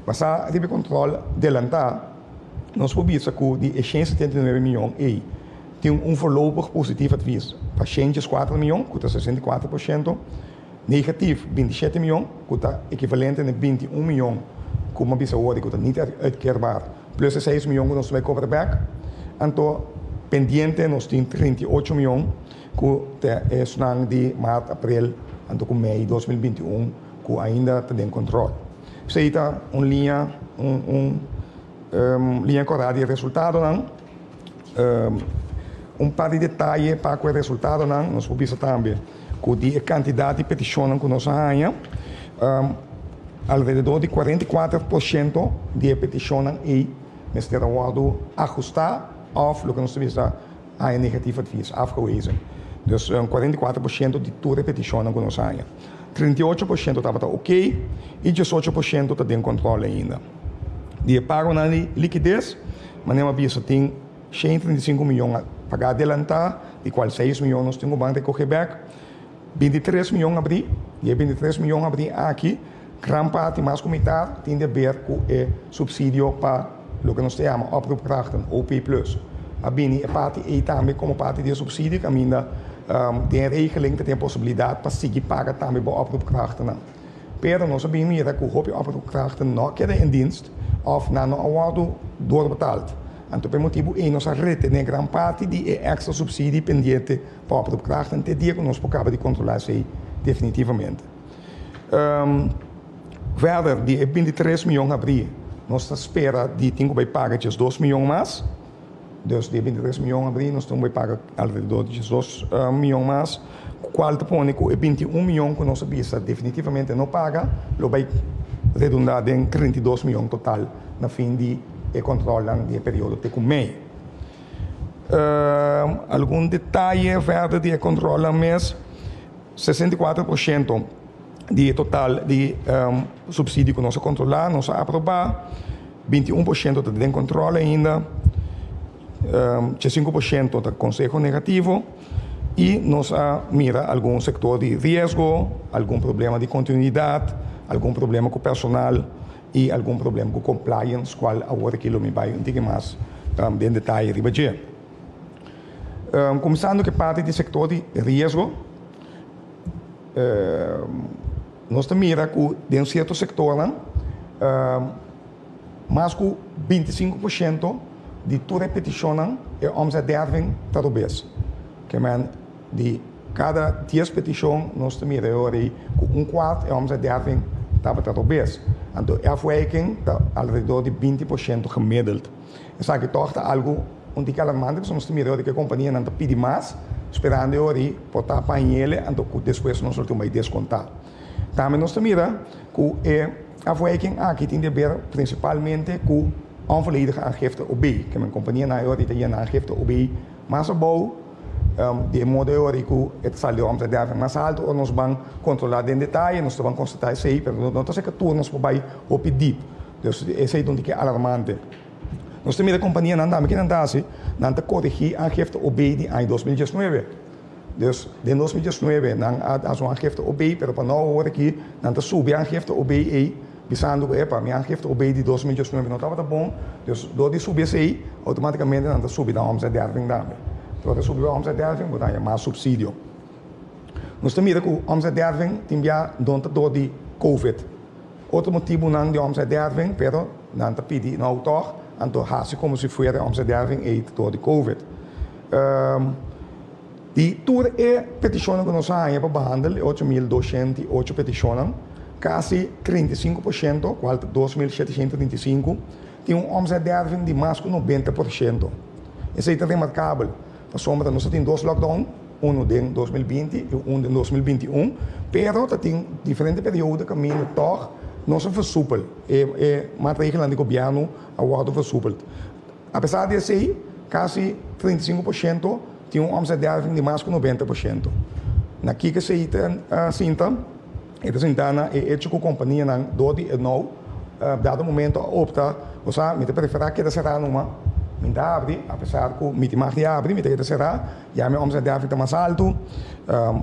Basá riba e control delantá, nos por bisa ku di e 179 mion ei tin un voorlopig positief advies pa 104 mion, ku ta 64%. Negatief 27 mion, ku ta ekivalente na 21 mion ku mi a bisa awor ku ta niet uitkeerbaar, plus e 6 mion ku nos ta bai kobra bèk. Anto pendiente nos tin 38 mion ku ta esnan di maart, aprel anto ku mei 2021 ku ainda ta den kontrol. Esei ta un liña un un liña kòrá di e resultadonan. Un par di detaye pa ku e resultadonan nos por bisa tambe. Ku di e kantidat di petishonnan ku nos a haña, alrededor di 44% di e petishonnan ei mester a wòrdu ahustá òf loke nos ta bisa haña negatief advies, afgewezen. Dus 44% di tur e petishonnan ku nos a haña. 38% tabata oké i 18% ta den kòntròl ainda. Di e pagonan di likides, manera mi a bisa tin 135 miyon a paga adelantá, di kual 6 miyon nos tin ku ban rekohe bèk. 23 miyon abrí, di e 23 miyon abrí aki, gran parti, mas ku mitar, tin di aber ku e supsidio pa loke nos ta yama oproepkrachten, OP plus. A bini e parti ei tambe komo parti di e supsidio kaminda den e regeling ta tin e posibilidat pa sigui paga tambe bo oproepkrachtennan. Pero nos a bin mira ku hopi oproepkrachten no a keda in dienst òf nan no a wòrdu doorbetaald. Anto pa e motibu ei nos a retené gran parti di e èkstra supsidi pendiente pa oproepkrachten te dia ku nos por kaba di kontrolá esei definitivamente. Verder, di e 23 mion habrí, nos ta spera di tin ku bai paga 12 mion mas. Dus di e 23 mion habrí nos tin ku bai paga alrededor di 12 mion mas, kual ta pone ku e 21 mion ku nos a bisa definitivamente no paga lo bai redundá den 32 mion total na fin di e kontrolnan di e periodo te ku mei. Algun detaye verder di e kontrolnan mes, 64% di e total di supsidio ku nos a kontrolá, nos a aprobá, 21% ta den kontrol ainda, 5% ta konseho negativo i nos a mira algun sektor di riesgo, algun problema di kontinuidat, algun problema ku personal i algun problema ku compliance kual awor aki lo mi bai un tiki mas den detaye riba dje. Kuminsando ku e parti di sektor di riesgo, nos ta mira ku den sierto sektornan mas ku 25% di tur e petishonnan e omzetderving ta robes. Ke men di kada 10 petishon nos ta mira e ora ei ku un kuart e omzetderving tabata robes. Anto e afwijking ta alrededor di 20% gemiddeld. Esaki tòg ta algu. un tiki alarmante pasobra nos ta mira ora ku e kompanianan ta pidi mas, sperando e ora ei por ta pañele anto ku despues nos lo tin bai deskontá. Tambe nos ta mira ku e afwijking aki tin di ber prinsipalmente ku onvolledige aangifte OB, ke men kompanianan e ora ei ta yena aangifte OB mas abou, di e modo e ora ei ku e ta sali di omzetderving mas alto ora nos ban kontrolá den detaye nos ta ban konstatá esei, pero no ta seka tur nos por bai hopi dip. Dus esei ta un tiki alarmante. Nos ta mira kompanianan tambe ke nan ta hasi, nan ta korigí aangifte OB di aña 2019. Dus den 2019 nan a hasi un aangifte OB, pero pa nou awor aki nan ta subi aangifte OB ei bisando ku epa mi aangifte OB di 2019 no tabata bon, dus dor di subi esei outomatikamente nan ta subi nan omzetderving tambe. Dor di subi bo omzetderving bo ta haña mas supsidio. Nos ta mira ku omzetderving tin bia no ta dor di covid. Otro motibunan di omzetderving, pero nan ta pidi nou tòg, anto hasi komo si fuera omzetderving ei ta dor di covid. Di tur e petishonnan ku nos a haña pa behandel, e 8208 petishonnan, kasi 35%, kual ta 2735, tin un omzetderving di mas ku 90%. Esei ta remarkabel, pasobra nos a tin dos lockdown, unu den 2020 i un den 2021, pero ta tin diferente periodo kaminda tòg nos a versupel, e e maatregelnan di gobièrnu a wòrdu versupeld. Apesar di esei, kasi 35% tin un omzetderving di mas ku 90%. Na kiko esei ta sinta? E ta sinta na e echo ku kompanianan dor di e nou dado momento a opta, bo sa, mi ta preferá keda será numa, mi ta abri, apesar ku mi tin mag di abri, mi ta keda será, ya mi omzetderving ta mas altu,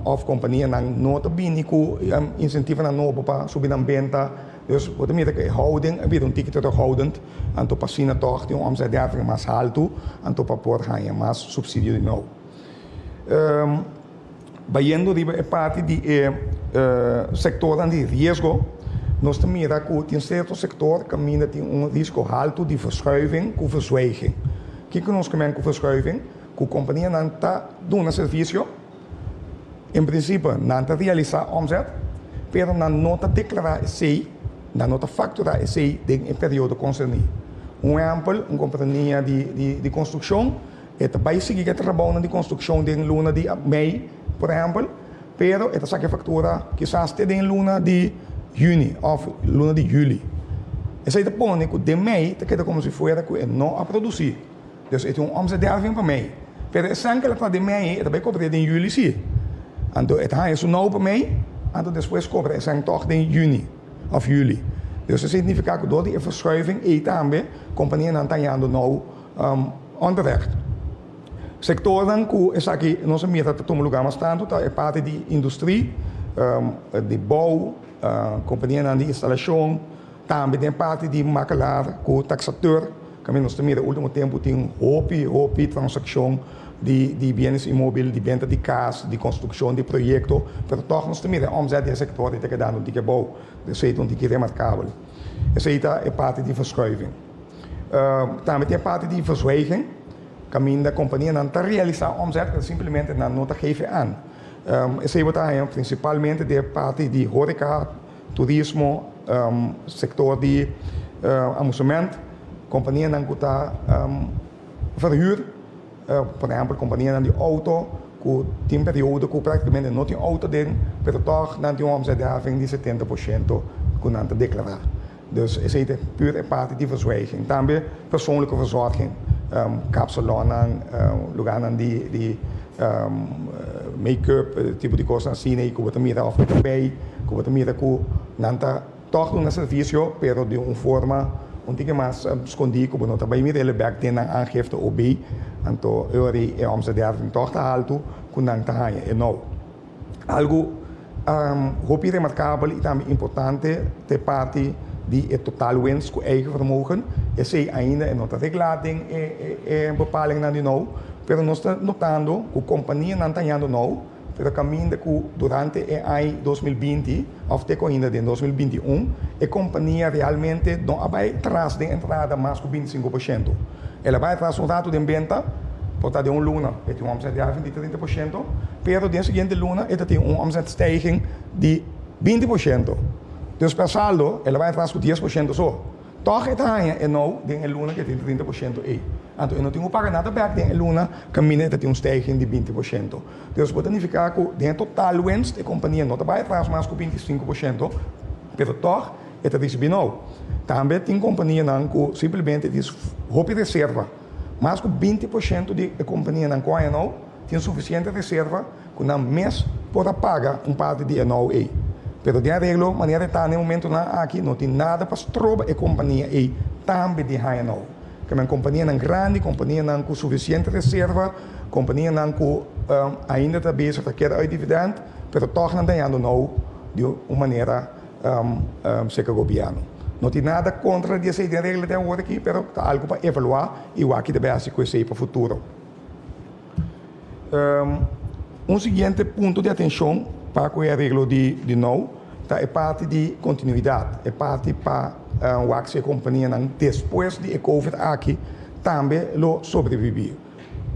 òf kompanianan no ta bini ku insentivonan nobo pa subi nan benta. Dus bo ta mira ku e houding a bira un tiki terughoudend, anto pa asina tòg tin un omzetderving mas haltu, anto pa por haña mas supsidio di nou. Bayendo riba e parti di e sektornan di riesgo, nos ta mira ku tin sierto sektor kaminda tin un risko haltu di verschuiving ku verzwijging. Kiko nos ke men ku verschuiving? Ku kompanianan ta duna servisio, en prinsipio nan ta realisá omzet, pero nan no ta deklará esei, nan no ta fakturá esei den e periodo konserní. Un ehèmpel, un kompania di konstrukshon E ta bai sigui ku e trabounan di konstrukshon den luna di mei, por ehèmpel, pero e ta saka e faktura kisas te den luna di yüni òf luna di yüli. Esei ta pone ku den mei ta keda komo si fuera ku e no a produsí. Dus e tin un omzetderving pa mei. Pero esnan ku el a traha den mei e ta bai kobr'é den yüli sí. Anto e ta haña su nou pa mei, anto despues kobra esnan tòg den yüni òf yüli. Dus esei signifiká ku dor di e verschuiving ei tambe kompanianan ta hañando nou Onterecht. Sektornan ku esaki nos a mira ta tuma lugá mas tantu ta e parti di industri, di bou, kompanianan di instalashon, tambe den parti di makelaar ku taksateur. Kaminda nos ta mira último tempu tin hopi hopi transakshon di bienes inmóbil, di benta di kas, di konstrukshon di proyekto, pero tòg nos ta mira e òmzèt di e sektor ei ta kedando un tiki abou. Esei ta un tiki remarkabel. Esei ta e parti di verschuiving. Tambe tin e parti di verzwijging, kaminda kompanianan ta realisá omzet, pero simplemente nan no ta geef aan. Esei bo ta haña prinsipalmente den e parti di horeca, turismo, sektor di amusement, kompanianan ku ta verhuur, por ehèmpel kompanianan di outo ku tin periodo ku praktikamente no tin outo den, pero tòg nan tin un omzetderving di 70% ku nan ta deklará. Dus esei ta pur e parti di verzwijging. Tambe persoonlijke verzorging, kapsalonnan, lugarnan di make-up, tipo di kosnan asina ku bo ta mira òf bo ta bei, ku bo ta mira ku nan ta tòg duna servisio pero di un forma un tiki mas skondí ku bo no ta bai mira el bèk den nan aangifte OB. Anto e ora ei e omzetderving tòg ta haltu ku nan ta haña e nou. Algu hopi remarkabel i tambe importante ta e parti di e totaalwinst ku eigen vermogen. Esei ainda e no ta reglá den e bepalingnan di nou, pero nos ta notando ku kompanianan ta hañando nou, pero kaminda ku durante e aña 2020 òf te ku ainda den 2021 e kompania realmente no a bai tras den entrada mas ku 25%. El a bai atras un ratu den benta, por ta den un luna e tin un omzetderving di 30%, pero den siguiente luna e ta tin un omzetstijging di 20%. Dus per saldo el a bai atras ku 10% so. Tòg e ta haña e nou den e luna ku e tin 30% ei. Anto e no tin ku paga nada bèk den e luna kaminda e ta tin un stijging di 20%. Dus bo ta nifiká ku den e total winst e kompania no ta bai atras mas ku 25%, pero tòg e ta risibí nou. Tambe tin kompanianan ku simplemente tin hopi reserva. Mas ku 20% di e kompanianan ku haña nou tin sufisiente reserva ku nan mes por a paga un parti di e nou ei. Pero den areglo manera e ta na e momentonan aki no tin nada pa stroba e kompania ei tambe di haña nou. Ke men kompanianan grandi, kompanianan ku sufisiente reserva, kompanianan ku ainda ta bezig ta keda uit dividend, pero tòg nan ta hañando nou di un manera serka gobièrnu. No tin nada kontra di esei den regla den awor aki, pero ta algu pa evaluá i wak ki ta bai hasi ku esei pa futuro. Un siguiente punto di atenshon pa ku e areglo di nou ta e parti di kontinuidat, e parti pa wak si e kompanianan despues di e covid aki tambe lo sobreviví.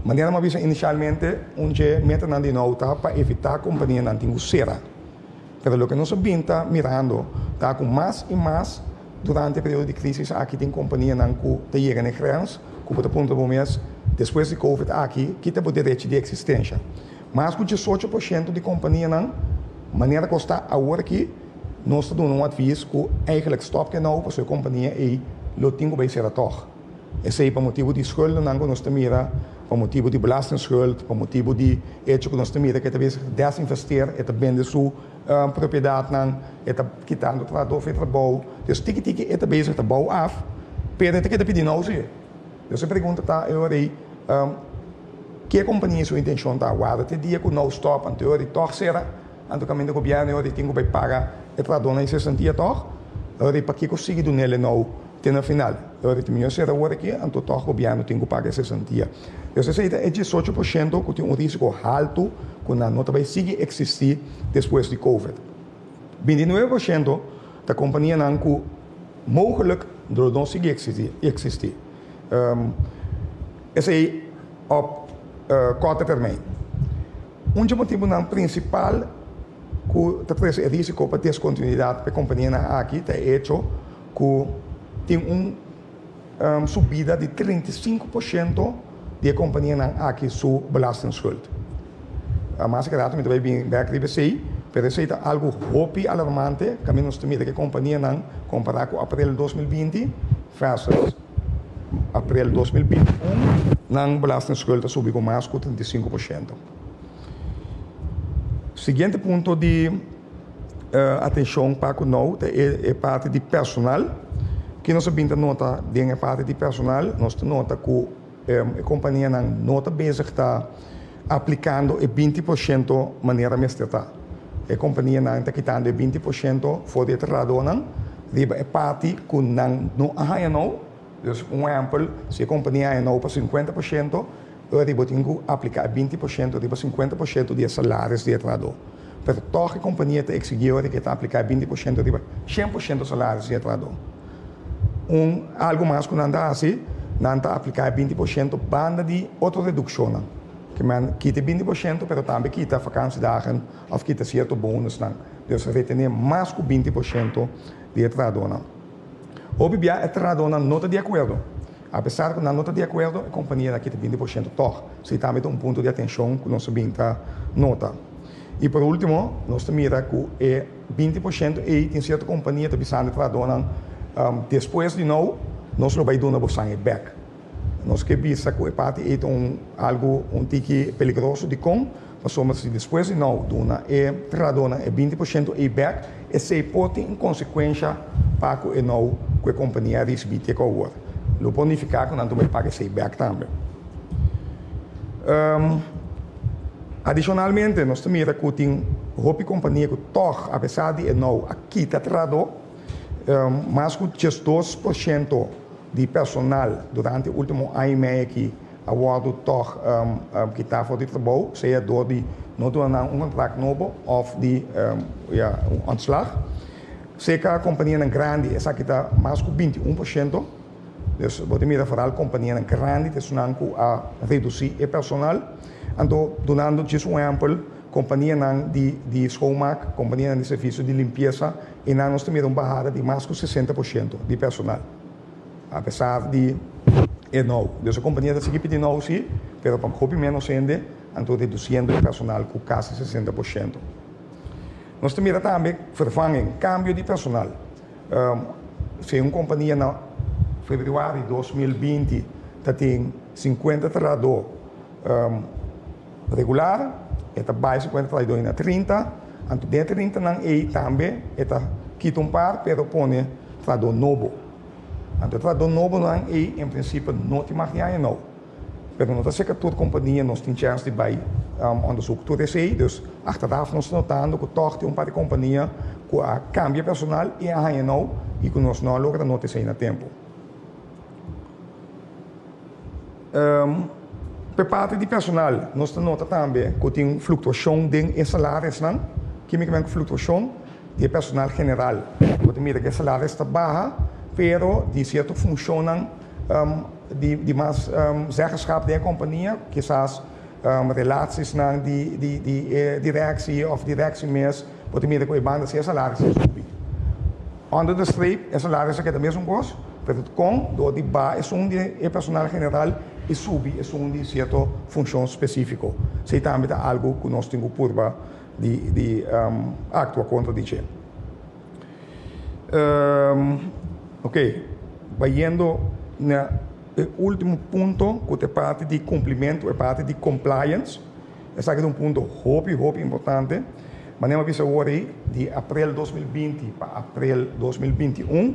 Manera mi a bisa inisialmente, un dje metanan di nou ta pa evitá kompanianan tin ku sera. Pero loke nos a bin ta mirando ta ku mas i mas durante e periodo di krisis aki tin kompanianan ku ta yega na e grens ku bo ta puntra bo mes, despues di covid aki, ki ta bo derechi di eksistensha? Mas ku 18% di kompanianan, manera ku sta awor aki, nos ta duna un advis ku eigenlijk stòp ke nou pasobra e kompania ei lo tin ku bai sera tòg. Esei pa motibu di schuldennan ku nos ta mira, pa motibu di belastingschuld, pa motibu di echo ku nos ta mira ku e ta bezig desinvesteer, e ta bende su propiedatnan, e ta kitando trahadó for e trabou. Dus tiki tiki e ta bezig ta bou af, pero e ta keda pidi nou si. Dus e pregunta ta e ora ei, ke kompania su intenshon ta? Warda te dia ku nou stòp, anto e ora ei tòg sera, anto kaminda gobièrnu e ora ei tin ku bai paga e trahadónan e sesantia tòg? E ora ei pakiko sigui dun'el e nou? Te na final, e ora di mihó sera awor aki, anto tòg gobièrnu tin ku paga e sesantia. Dus esei ta e 18% ku tin un rísiko haltu ku nan no ta bai sigui eksistí despues di covid. 29% ta kompanianan ku mooglik lo no sigui eksistí. Esei op kòrte termijn. Un dje motibunan prinsipal ku ta trese e rísiko pa deskontinuidat pa e kompanianan aki ta e echo ku tin un subida di 35% di e kompanianan aki su belastingschuld. Mas ke rato mi ta bai bin bek riba esei, pero esei ta algu hopi alarmante kaminda nos ta mira ku e kompanianan kompará ku aprel 2020 versus aprel 2021 nan belastingschuld a subi ku mas ku 35%. Siguiente punto di atenshon pa ku nou ta e parti di personal. Ki nos a bin ta nota den e parti di personal? Nos ta nota ku e kompanianan no ta bezig ta aplikando e 20% manera mester ta. E kompanianan ta kitando e 20% for di e trahadónan riba e parti ku nan no a haña nou. Dus un ehèmpel, si e kompania haña nou pa 50%, ora bo tin ku apliká e 20% riba 50% di e salaris di e trahadó. Pero tòg e kompania ta eksigí ora ku e ta apliká e 20% riba 100% salaris di e trahadó. Un algu mas ku nan ta hasi, nan ta apliká e 20% banda di otro redukshonnan. Ke men kita e 20% pero tambe kita vakantiedagen òf kita sierto bonusnan. Dus retené mas ku 20% di e trahadónan. Hopi bia e trahadónan no ta di akuerdo. Apesar ku nan no ta di akuerdo, e kompania ta kita 20% tòg. Esei tambe ta un punto di atenshon ku nos a bin ta nota. I por último, nos ta mira ku e 20% ei tin sierto kompania ta bisando e trahadónan, Despues di nou, nos lo bai duna bo sange bèk. Nos ke bisa ku e parti ei ta un algu un tiki peligroso. Dikon? Pasobra si despues di nou duna e trahadónan e 20% ei bèk, esei por tin un konsekuensha pa ku e nou ku e kompania a risibí te ku awor. Lo por nifiká ku nan ta bai paga esei bèk tambe. Adishonalmente, nos ta mira ku tin hopi kompania ku tòg, apesar di e nou a kita trahadó, mas ku 12% di personal durante e último aña i mei aki a wòrdu tòg kitá for di trabou, sea dor di no duna nan un kontrakt nobo òf di ya un ontslag. Serka kompanianan grandi esaki ta mas ku 21%. Dus bo ta mira foral kompanianan grandi ta esunnan ku a redusí e personal. Anto dunando djis un ehèmpel, kompanianan di di schoonmaak, kompanianan di servisio di limpiesa, einan nos ta mira un bahada di mas ku 60% di personal. Apesar di e now. Dus e kompania ta sigui pidi now si, pero pa hopi ménos hende, anto redusiendo e personal ku kasi 60%. Nos ta mira tambe vervanging, kambio di personal. Si un kompania na febrüari 2020 ta tin 50 trahadó regular, e ta bai 50 trahadó na 30, anto den e 30 nan ei tambe e ta kita un par pero pone trahadó nobo. Anto e trahadó nobonan ei en prinsipio no tin mag di haña nou. Pero no ta seka tur kompania nos tin chèns di bai onderzoek tur esei. Dus achteraf nos ta notando ku tòg tin un par di kompania ku a kambia personal i a haña nou i ku nos no a logra nota esei na tempu. P'e parti di personal nos ta nota tambe ku tin fluktuashon den e salarisnan. Kimikamente fluktuashon? Di e personal general. Bo ta mira ku e salaris ta baha, pero di sierto funshonnan di mas zeggenschap den e kompania, kisas relaties-nan di e direktie òf direktie mes, bo ta mira ku e banda si e salaris a subi. Under de streep e salaris a keda mesun kos, pero kon dor di baha esun di e personal general i subi esun di sierto funshon spesífiko. Esei tambe ta algu ku nos tin ku purba di di actua contra di dje. Ok, bayendo na e ultimo punto cu ta e parti di cumplimento, e parti di compliance, esaki ta un punto hopi hopi importante. Manera mi a bisa awor ei, di april 2020 pa april 2021,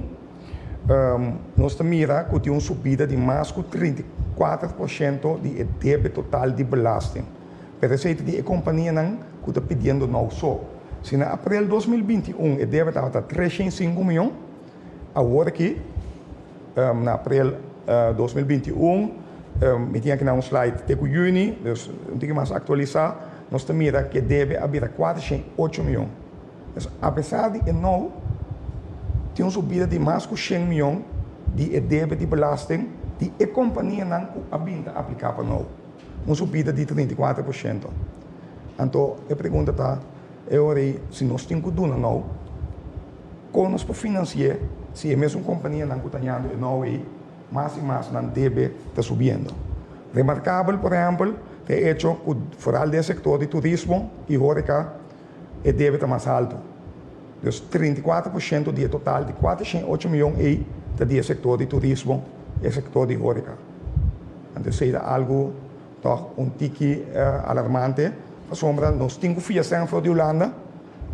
nos ta mira cu tin un subida di mas cu 34% di e debe total di belasting. Pero esei ta di e kompanianan ku ta pidiendo nou so. Si na aprel 2021 e debe tabata 305 mion, awor aki na aprel 2021, mi tin aki na un slide te ku yüni, dus un tiki mas aktualisá, nos ta mira ku e debe a bira 408 mion. Dus apesar di e nou, tin un subida di mas ku 100 mion di e debe di belasting di e kompanianan ku a bin ta apliká pa nou. Un subida di 34%. Anto e pregunta ta e ora ei si nos tin ku duna nou, kon nos por finansi'é si e mesun kompanianan ku ta hañando e nou ei mas i mas nan debe ta subiendo? Remarkabel por ehèmpel ta e echo ku foral den e sektor di turismo i hóreka e debe ta mas haltu. Dus 34% di e total di 408 mion ei ta di e sektor di turismo i e sektor di hóreka. Anto esei ta algu tòg un tiki alarmante pasobra nos tin ku fia sèn for di Hulanda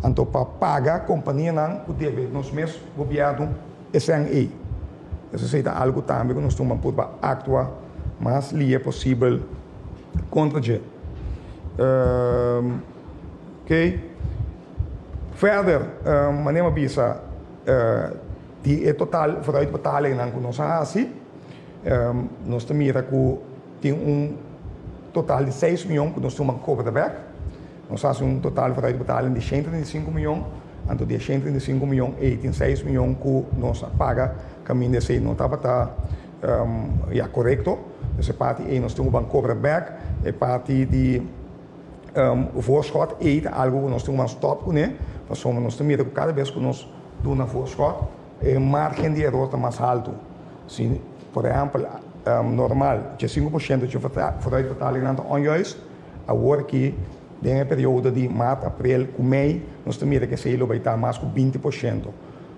anto pa paga kompanianan ku debe nos mes gobièrnu e sèn ei. Pues esei ta algu tambe ku nos tuma purba aktua mas lie posibel kontra dje. Oké. Verder, manera mi a bisa di e total vooruitbetalingnan ku nos a hasi, Nos ta mira ku tin un total di 6 mion ku nos tuma kobra bèk. Nos hasi un total vooruitbetaling di 135 mion, anto di e 135 mion ei tin 6 mion ku nos a paga kaminda esei no tabata ya korekto. Dus e parti ei nos tin ku ban kobra bèk. E parti di voorschot ei ta algu ku nos tin ku ban stòp kuné, pasobra nos ta mira ku kada bes ku nos duna voorschot, E margen di eror ta mas haltu. Si, por ehèmpel, normal 5% dje vooruitbetalingnan ta onjuist, awor aki den e periodo di mart, aprel ku mei nos ta mira ku esei lo bai ta mas ku 20%.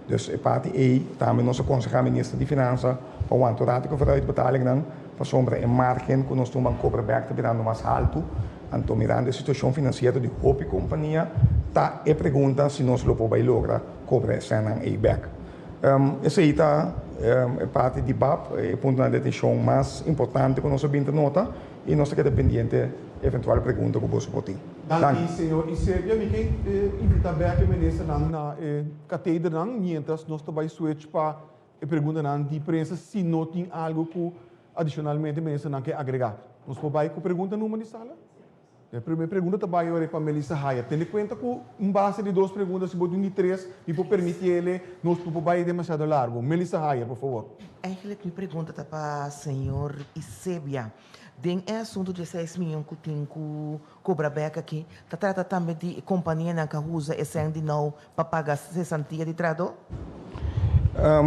Dus e parti ei tambe nos a konsehá minister di Finansa pa wanta un ratu ku vooruitbetalingnan pasobra e margen ku nos tuma kobra bèk ta birando mas haltu. Anto mirando e situashon finansiero di hopi kompania ta e pregunta si nos lo por bai logra Cobra e sènnan ei bèk. Esei ta e parti di bap, e puntonan di atenshon mas importante ku nos a bin ta nota i nos ta keda pendiente eventual pregunta ku boso por tin. Danki, señor Isebia. Mi ke invitá bèk e ministernan na e katedernan miéntras nos ta bai switch pa e preguntanan di prensa si no tin algu ku adishonalmente ministernan ke agregá. Nos por bai ku pregunta numa di sala? E prome pregunta ta bai ora pa Melissa Haya. Tene cuenta cu un base di dos pregunta, si bo tin di tres, mi por permiti ele, nos no por bai demasiado largo. Melissa Haya, por favor. Eigenlijk mi pregunta ta pa señor Isebia. Den e asunto di e seis miyon cu tin cu cobra bek aki, ta trata tambe di e companianan cu a usa e cen di nou pa paga cesantia di trahador?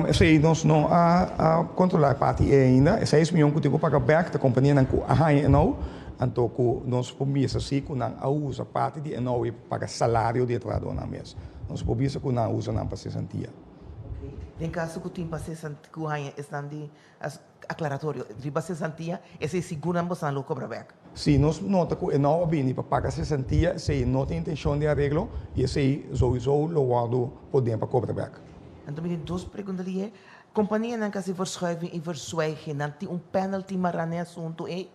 Esei nos no a kontrolá e parti ei ainda. E seis mion ku tin ku paga bèk ta kompanianan ku a haña e nou, anto ku nos por bisa si ku nan a usa parti di e nou ei pa paga salario di e trahadónan mes. Nos por bisa ku nan a usa nan pa sesantia. Den kaso ku tin pa sesantia ku haña esnan di Aclaratorio, riba sesantia, esei sigur nan bosan lo cobra bek. Si nos nota cu e nou a bini pa paga sesantia, esei no ta intencion di areglo y esei souiso lo wordo poden pa cobra bek. Anto mi tin dos pregunta lihe. Companianan cu haci verschuiving y verzwijging, nan tin un penalty mará na e asunto ei?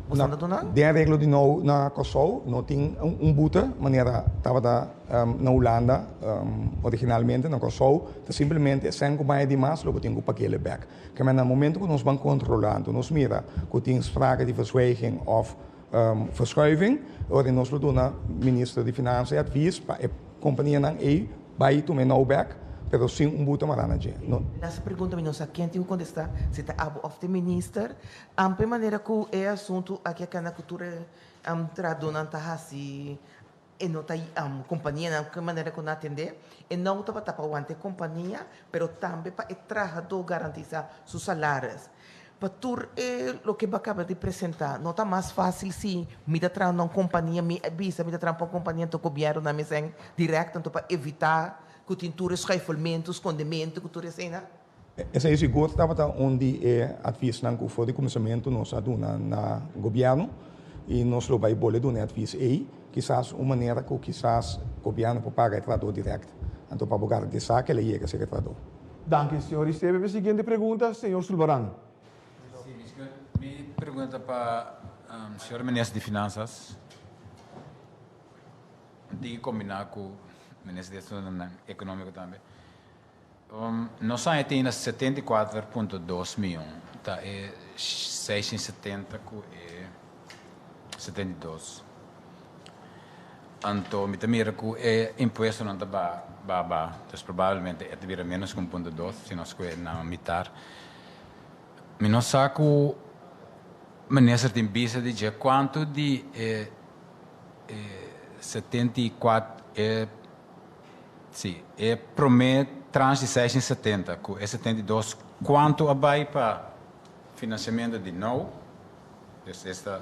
Bosan ta duna? Den areglo di nou na Kòrsou no tin un bute manera tabata na Hulanda originalmente. Na Kòrsou ta simplemente esnan ku baña di mas lo bo tin ku pag'el bèk. Keme na momento ku nos ban kontrolá anto nos mira ku tin sprake di verzwijging òf verschuiving, ora nos lo duna Minister di Finansa e advis pa e kompanianan ei bai tuma e nou bèk, pero sin un bute mará na dje. Laatste pregunta, mi no sa ken tin ku kontestá, si ta abo òf ta e minister. Amper manera ku e asuntu aki a kanda ku tur e trahadónan ta hasi e no ta kompanianan ku e manera ku nan atendé e no tabata pa wanta e kompania pero tambe pa e trahadó garantisá su salaris. Pa tur e loke bo a kaba di presentá no ta mas fásil si mi ta traha na un kompania mi a bisa mi ta traha pa un kompania anto gobièrnu nan mester dirèkt anto pa evitá ku tin tur e schuifelmentu skondementu ku tur eseinan. Esei sigur tabata un di e advisnan ku for di kuminsamentu nos a duna na gobièrnu i nos lo bai bole duna e advis ei, kisas un manera ku kisas gobièrnu por paga e trahadó dirèkt, anto pa bo garantisá ku el a yega serka e trahadó. Danki, señor Isebe. Mi siguiente pregunta, señor Sulbarán. Mi pregunta ta pa señor Minister di Finanzas. Tin ki kombiná ku Minister di Asuntunan Ekonómiko tambe. Nos aña tin na 74.2 mion, ta e 670 ku e 72. Anto mi ta mira ku e impuestonan ta ba ba ba, dus probablemente e ta bira menos ku 1.2 si nos kue na mitar. Mi no sa ku minister tin bista di dje kuantu di e e 74 e Sí, e promé tranche di 670 ku e 72 kuantu a bai pa finansiamentu di nou, dus esta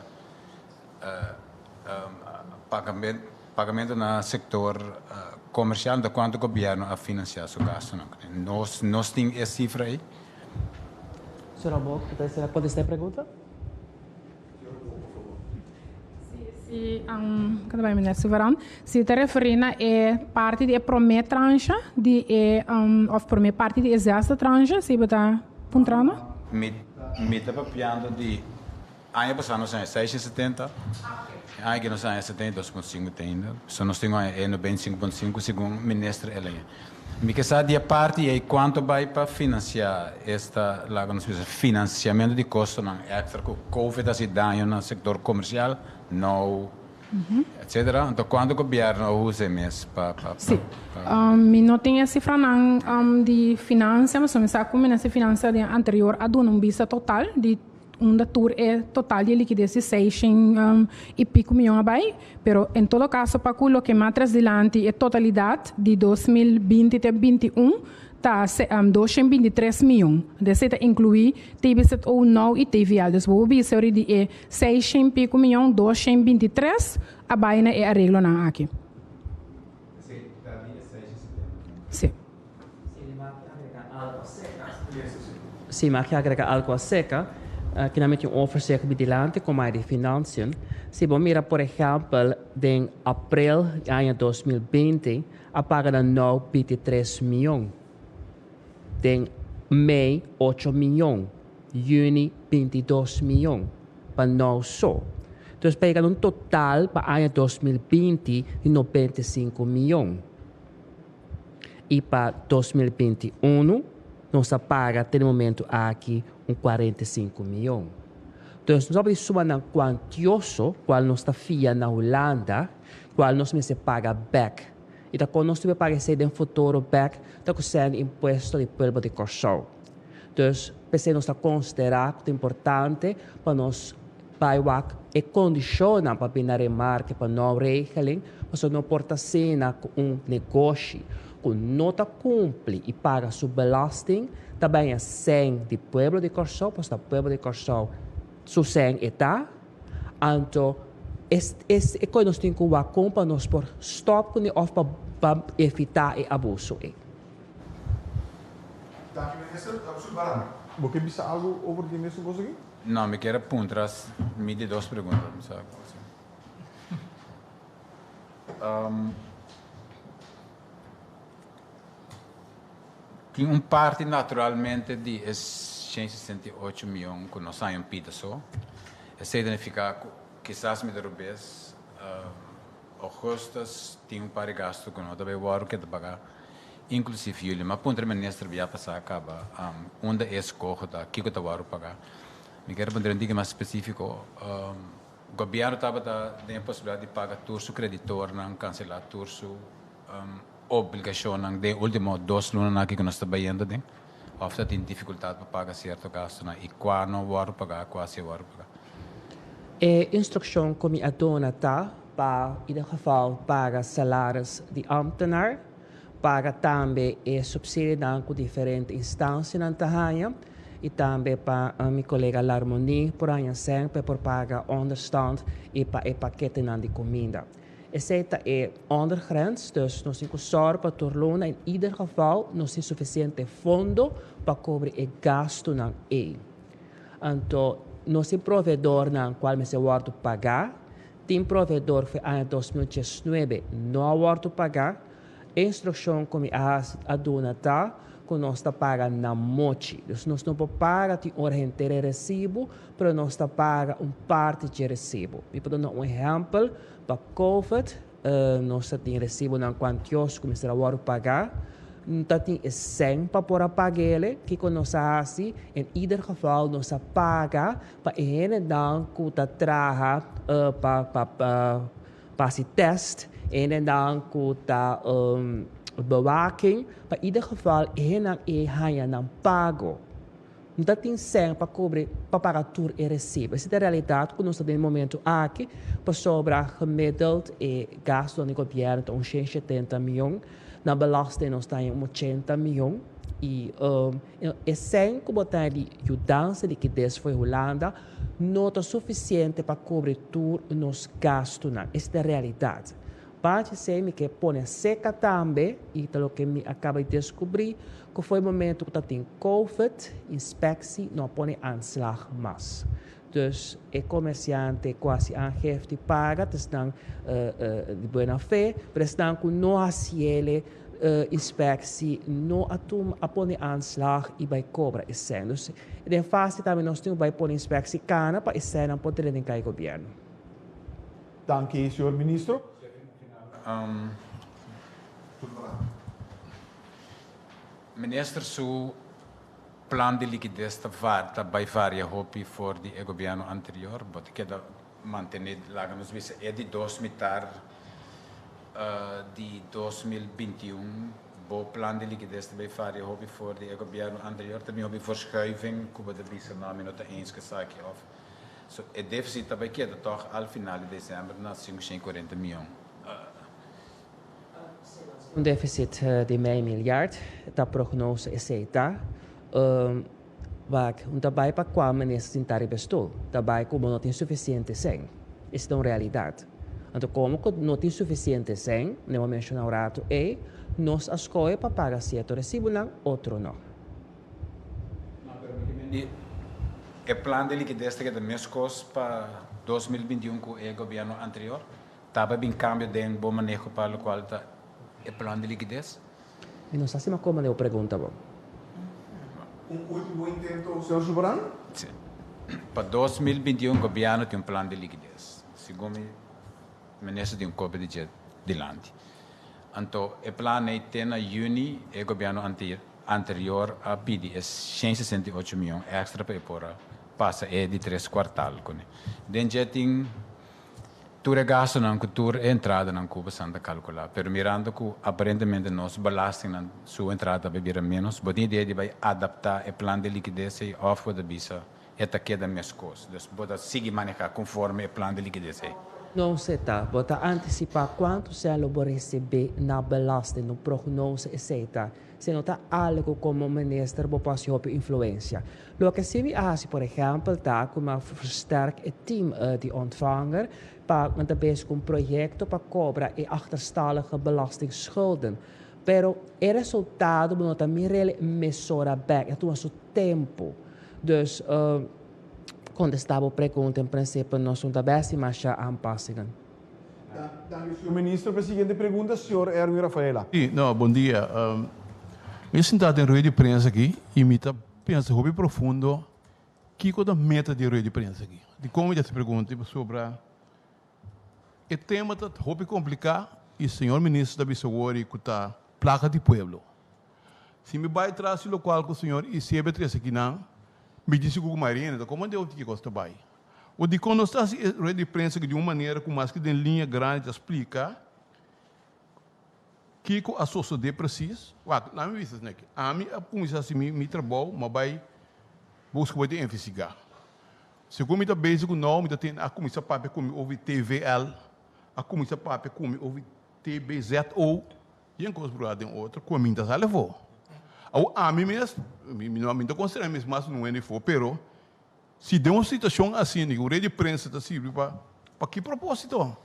pagamentu na sektor komersial, anto kuantu gobièrnu a finansiá su gastunan. Nos nos tin e sifra ei? Señora Bok, bo ta desea kontestá e pregunta? Si, si, bai meneer Suveran. Si ta referí na e parti di e promé tranche di e òf promé parti di e zesde tranche, si bo ta puntrando? Mi mi ta papiando di aña pasá nos haña 670, e aña aki nos haña 72.5 te ainda. So nos tin un aña e 95.5 segun minister Elena. Mi ke sa di e parti ei kuantu bai pa finansiá esta laga nos bisa finansiamentu di kostonan èkstra ku covid a hasi daño na sektor komersial, nou, etsetera. Anto kuantu gobièrnu a usa e mes pa pa Sí. Mi no tin e sifranan di finansia, pasobra mi sa ku Minister di Finansia den anterior a duna un bista total di Unda tur e total di e likides di seishen i piku mion a bai, pero en todo kaso pa ku loke mas tres dilanti e totalidat di 2020 te 21 ta 223 mion. Esei ta inkluí TBZO, now i TVL. Dus bo por bisa ori di e seishen piku mion, 223 a bai na e areglonan aki. Sí. Si mi a agrega algo acerca, ki nan mi tin un overzicht mi dilanti como di financiën. Si bo mira por ehempel den april di aña 2020 a paga na nou 23 mion. Den mei 8 mion, juni 22 mion pa nou so. Dus pa yega na un total pa aña 2020 di 95 mion. I pa 2021 nos a paga te e momento aki un 45 mion. Dus nos a sumanan kuantioso, kual nos ta fia na Hulanda, kual nos mester paga bèk. I ta kon nos ta paga esei den futuro bèk, ta ku sèn impuesto di pueblo di Kòrsou. Dus p'esei nos ta konsiderá ku ta importante pa nos bai wak e kondishonnan pa bini na remarke pa nou regeling, pasobra no por ta asina ku un negoshi. ku no ta kumpli i paga su belasting ta baña sèn di pueblo di Kòrsou, pasobra ta pueblo di Kòrsou su sèn e ta. Anto es es e kos nos tin ku wak kon pa nos por stòp kuné òf pa pa evitá e abuso ei. Danki minister. Sulvaran, bo ke bisa algu over di e mesun kos aki? No, mi kier a puntra mi di dos pregunta, mi sa ku si. Tin un parti naturalmente di e 168 mion ku nos haña un pida so. Esei ta nifiká ku kisas mi ta rubes, Augustus tin un par di gastu ku no ta bai wòrdu keda pagá, inklusief juli. Mi a puntra minister bia pasá kaba unda e eskoho ta, kiko ta wòrdu pagá. Mi kier puntra un tiki mas spesífiko. Gobièrnu tabata den e posibilidat di paga tur su kreditornan, kanselá tur su obligashonnan den e último dos lunanan aki ku nos ta bayendo den? Òf ta tin difikultat pa paga sierto gastunan i kua no wòrdu pagá, kua si a wòrdu pagá? E instrukshon ku mi a duna ta pa in ieder geval paga salaris di ámtenar, paga tambe e supsidionan ku diferente instansianan ta haña i tambe pa mi kolega Larmonie por haña sèn pa e por paga ònderstand i pa e paketenan di kuminda. Esei ta e ondergrens, dus nos tin ku sòru pa tur luna in ieder geval nos tin sufisiente fondo pa kubri e gastunan ei. Anto nos tin proveedornan kual mester wòrdu pagá, tin proveedor ku aña 2019 no a wòrdu pagá. E instrukshon ku mi a hasi a duna ta ku nos ta paga na mochi. Dus nos no por paga tin ora henter e resibu, pero nos ta paga un parti dje resibu. Mi por duna un ehèmpel, pa Covid nos ta tin resibunan kuantioso ku mester a wòrdu pagá. No ta tin e sèn pa por a pag'ele. Kiko nos a hasi? En ieder geval nos a paga pa e hendenan ku ta traha pa pa pa hasi tèst, e hendenan ku ta bewaking, pa ieder geval e hendenan ei haña nan pago. No ta tin sèn pa kubri pa paga tur e resibo. Esei ta e realidat ku nos ta den e momentu aki, pasobra gemiddeld e gastunan di gobièrnu ta un 170 mion, na belasting nos ta haña un 80 mion i e sèn ku bo ta haña di yudansa likides for Hulanda no ta sufisiente pa kubri tur nos gastunan. Esei ta e realidat. Pachi esei mi ke pone seka tambe i ta loke mi a kaba di deskubrí ku for e momento ku ta tin covid inspeksie no a pone aanslag mas. Dus e komersiante ku hasi aangifte paga ta esnan di buena fe pero esnan ku no hasiele inspeksie no a tuma a pone aanslag i bai kobra e sèn. Dus den fase tambe nos tin ku bai pone inspeksie kana pa e sènnan por drenta den kai gobièrnu. Danki, señor ministro. Minister su plan di likides ta var ta bai varia hopi for di e gobierno anterior. Bo ta keda mantene, laga nos bisa, e di dos mitar di 2021 bo plan di likides ta bai varia hopi for di e gobierno anterior. Ta bin hopi verschuiving ku bo ta bisa no, mi no ta eens ku esaki of. So e deficit ta bai keda tòg al final di december na 540 mion. Un deficit di mei miljard ta prognose esei ta. Wak, un ta bai pa kua minister sinta riba e stoel? Ta bai ku bo no tin sufisiente sèn. Esei ta un realidat. Anto komo ku no tin sufisiente sèn, mi a menshoná un ratu ei, nos a skohe pa paga sierto resibunan, otro no. E plan di likides ta keda meskos pa 2021 ku e gobièrnu anterior? Taba bin kambio den bo maneho pa lokual ta e plan di likides? Mi no sa si mi a komprende bo pregunta bo. Un ultimo intento, señor Subran? Si. Pa 2021 gobièrnu tin un plan di likides. Segun mi minister tin un kopia di dje dilanti. Anto e plan ei te na yüni e gobièrnu anterior a pidi e 168 mion èkstra pa e por a pasa e di tres kuartal kuné. Den dje tin tur e gastunan ku tur e entradanan ku bosan ta kalkulá. Pero mirando ku aparentemente nos belastingnan su entrada ta bai bira ménos, bo tin idea di bai adaptá e plan di likides ei òf bo ta bisa e ta keda meskos? Dus bo ta sigui manehá konforme e plan di likides ei? No seta, bo ta antisipá kuantu sèn lo bo risibí na belasting, un prognose esei ta. Si no ta algu komo minister bo por hasi hopi influensia. Loke si mi a hasi por ehèmpel ta ku mi a versterk e team di ontvanger pa nan ta bezig ku un proyekto pa kobra e achterstallige belastingschulden. Pero e resultado bo no ta mir'el mesora bèk, e tuma su tempu. Dus kontestá bo pregunta en prinsipio nos no ta bèsti masha aanpassingen. Danki señor minister. Pa e siguiente pregunta señor Erwin Rafaela. Sí, no, bon dia. Mi a sinta den rueda di prensa aki y mi ta pensa hopi profundo kico ta meta di e rueda di prensa aki. Dicon mi ta haci pregunta? Pasobra e tema ta hopi complica y señor minister ta bisa wori cu ta placa di pueblo. Si mi bai tras di locual cu señor Isebe trece akinan, mi di sigur cu Marina ta como deu kico ta bai. O dikon nos ta hasi e rueda di prensa aki di un manera ku maske den liña grandi ta splika kiko a sosodé presis? Wak, laat mi bisa esaki. Ami a kuminsá hasi mi trabou, mi a bai buska bai ta investigá. Segun mi ta bezig ku nou, mi ta tende a kuminsá papia ku mi over TVL, a kuminsá papia ku mi over TBZO, Yen kos brua den otro ku mi ta sali afó. Awor ami mes, mi no ta konsiderá mi mes mas un hende afó, pero Si den un situacion asina un red di prensa ta sirbi pa pa ki proposito?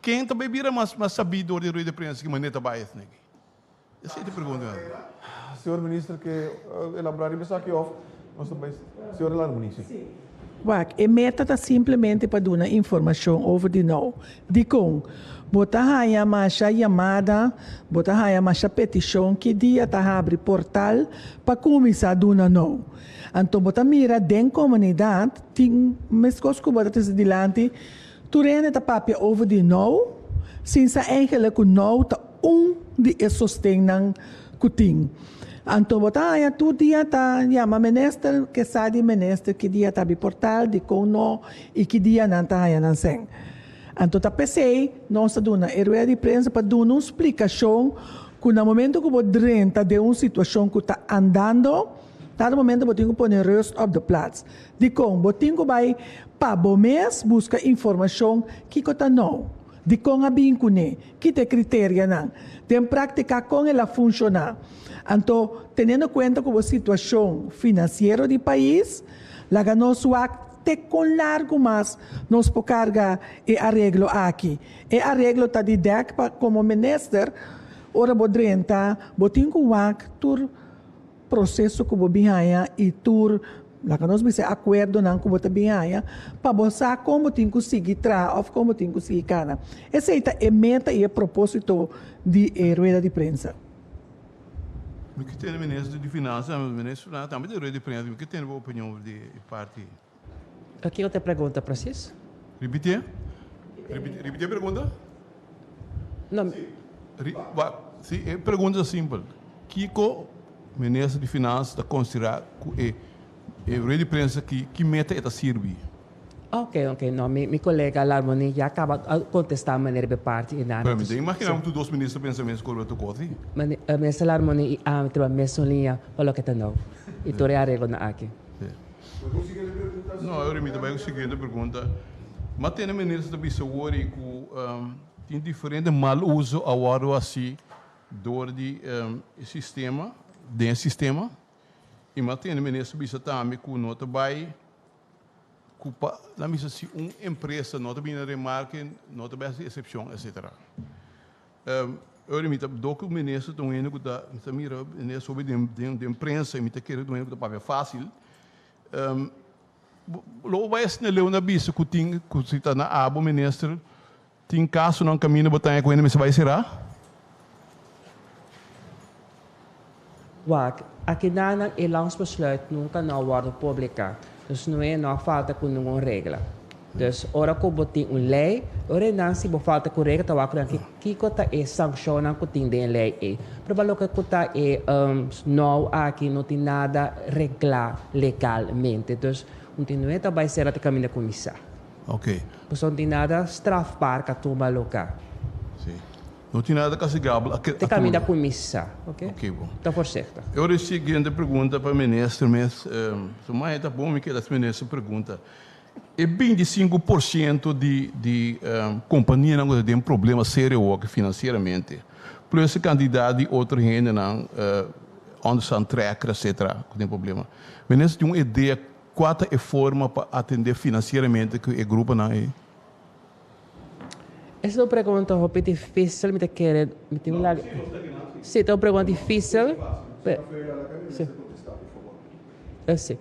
Ken ta bay bira mas mas sabi door di red di prensa ki manera ta bay esaki? Esey ta e pregunta mi haci. Señor Minister ke elabora riba esaki of nos ta bay Señor Larmonie? Si. Wak, e meta ta simplemente pa duna informacion over di nou. Dikon? Bo ta haña masha yamada, bo ta haña masha petishon ki dia ta habri portal pa kuminsá duna nou. Anto bo ta mira den komunidat tin meskos ku bo ta trese dilanti, tur hende ta papia over di nou, sin sa eigenlik ku nou ta un di e sostennan ku tin. Anto bo ta haña tur dia ta yama minister, ke sa di minister ki dia ta habri portal, dikon no i ki dia nan ta haña nan sèn. Anto ta p'esei nos ta duna e rueda di prensa pa duna un splikashon ku na momento ku bo drenta den un situashon ku ta andando, dado momento bo tin ku pone rust op de plaats. Dikon? Bo tin ku bai pa bo mes buska informashon kiko ta nou, dikon a bin kuné, ki ta e kriterianan, den práktika kon el a funshoná. Anto teniendo kuenta ku bo situashon finansiero di pais, laga nos wak Te kon largu mas nos por karga e areglo aki? E areglo ta di dèk pa komo minister ora bo drenta bo tin ku wak tur proseso ku bo bin haña i tur laga nos bisa e akuerdonan ku bo ta bin haña pa bo sa kon bo tin ku sigui traha òf kon bo tin ku sigui kana. Esei ta e meta i e propósito di e rueda di prensa. Mi ke tene minister di finansa, minister di finansa tambe ta rueda di prensa, mi ke tene bo opinion di e parti. Kiko ta e pregunta precies? Ripitié? Ripitié e pregunta? No. Si, e pregunta ta simpel. Kiko minister di finansa ta konsiderá ku e rueda di prensa aki, ki meta e ta sirbi? Ok, ok, no, mi, mi colega Larmonie ya caba a contesta meneer be parti y nada. Pero mi ta imagina cu tur dos minister pensa mes cu Roberto Coty. Mene, minister Larmonie y ami ta riba mesun liña pa loke ta nou y tur e areglonan aki. Si. No, ahora mi ta bay cu siguiente pregunta. Ma tene minister ta bisa wori cu tin diferente mal uso a wordo haci door di e sistema, den e sistema. Y ma tene minister bisa tambe cu no ta bay Ku pa nan bisa si un empresa no ta bini na remarke no ta bai hasi eksepshon etsetera. Ora mi ta dor ku minister ta un hende ku ta mi ta mira minister hopi den den den prensa i mi ta kere ku ta un hende ku ta papia fasil lo bo bai asina leu na bisa ku tin ku si ta na abo minister tin kasonan kaminda bo ta haña ku hende mester bai será? Wak, akinanan e landsbesluit nunka no a wòrdu publiká, dus no e no a falta ku ningun regla. Dus ora ku bo tin un lei, ora e nan si bo falta ku regla ta wak ku nan kiko ta e sankshonnan ku tin den e lei ei. Pero pa loke ku ta e nou aki no tin nada reglá legalmente, dus un tin no e ta bai sera te kaminda kuminsá. Oké. Pasobra no tin nada strafbaar ka tuma loka. Sí. No tin nada castigabel a Te caminda cuminsa, ok? Ok, bon. Ta voorzichtig. E ora e siguiente pregunta pa minister mes. Su mai ta bon mi keda haci minister pregunta. E 25% di di kompanianan ku ta den problema serio awor finansieramente, plus e kantidat di otro hendenan, onderstand trekker etcetera, ku tin problema. Minister tin un idea kua ta e forma pa atendé finansieramente ku e gruponan ei? Esa ta un pregunta hopi difícil, mi ta kere, mi tin un laga. Sí, ta un pregunta difícil. Sí. Sí.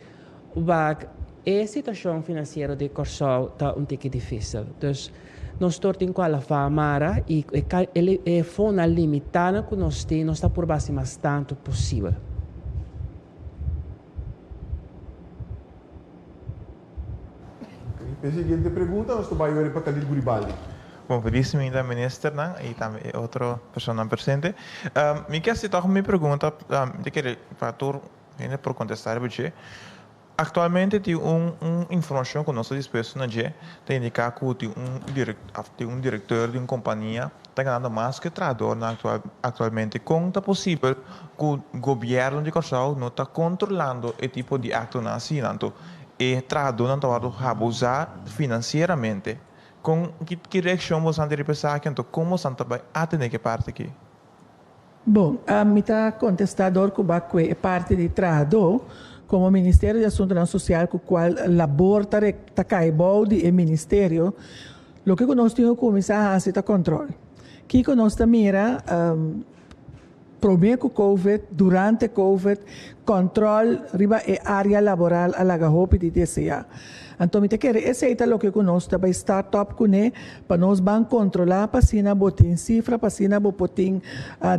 Wak, e situashon finansiero di Kòrsou ta un tiki difícil. Dus, nos tur tin ku alafá mara i e e fondonan limitánan ku nos tin, nos ta purba hasi mas tantu posibel. E siguiente pregunta nos ta bai ori pa Khalil Guribaldi. Bon, feliz minda ministernan y tambe e otro personanan presente. Mi ke hasi tog mi pregunta, mi ta kere pa tur hende por contesta riba dje. Actualmente tin un un informacion cu nos ta dispuesto na dje ta indica cu tin un of tin un directeur di un compania ta ganando mas cu e trahadornan actualmente. Con ta posibel cu gobierno di Corsou no ta controlando e tipo di actonan asina? Anto e trahadornan ta wordo abusa financieramente. Con ki reaccion boso tin riba esaki? Anto con boso ta bay atende cu e parti aki? Bon, mi ta contesta dor cu ba cue e parti di trahador, como Ministerio di Asuntonan Social cu cual labor ta ta cay bou di e ministerio, loke cu nos tin cu cuminsa haci ta control. Kico nos ta mira prome cu covid, durante covid, control riba e area laboral a laga hopi di desea. Anto mi ta kere esei ta loke ku nos ta bai start up kuné pa nos ban kontrolá pa asina bo tin sifra, pa asina bo por tin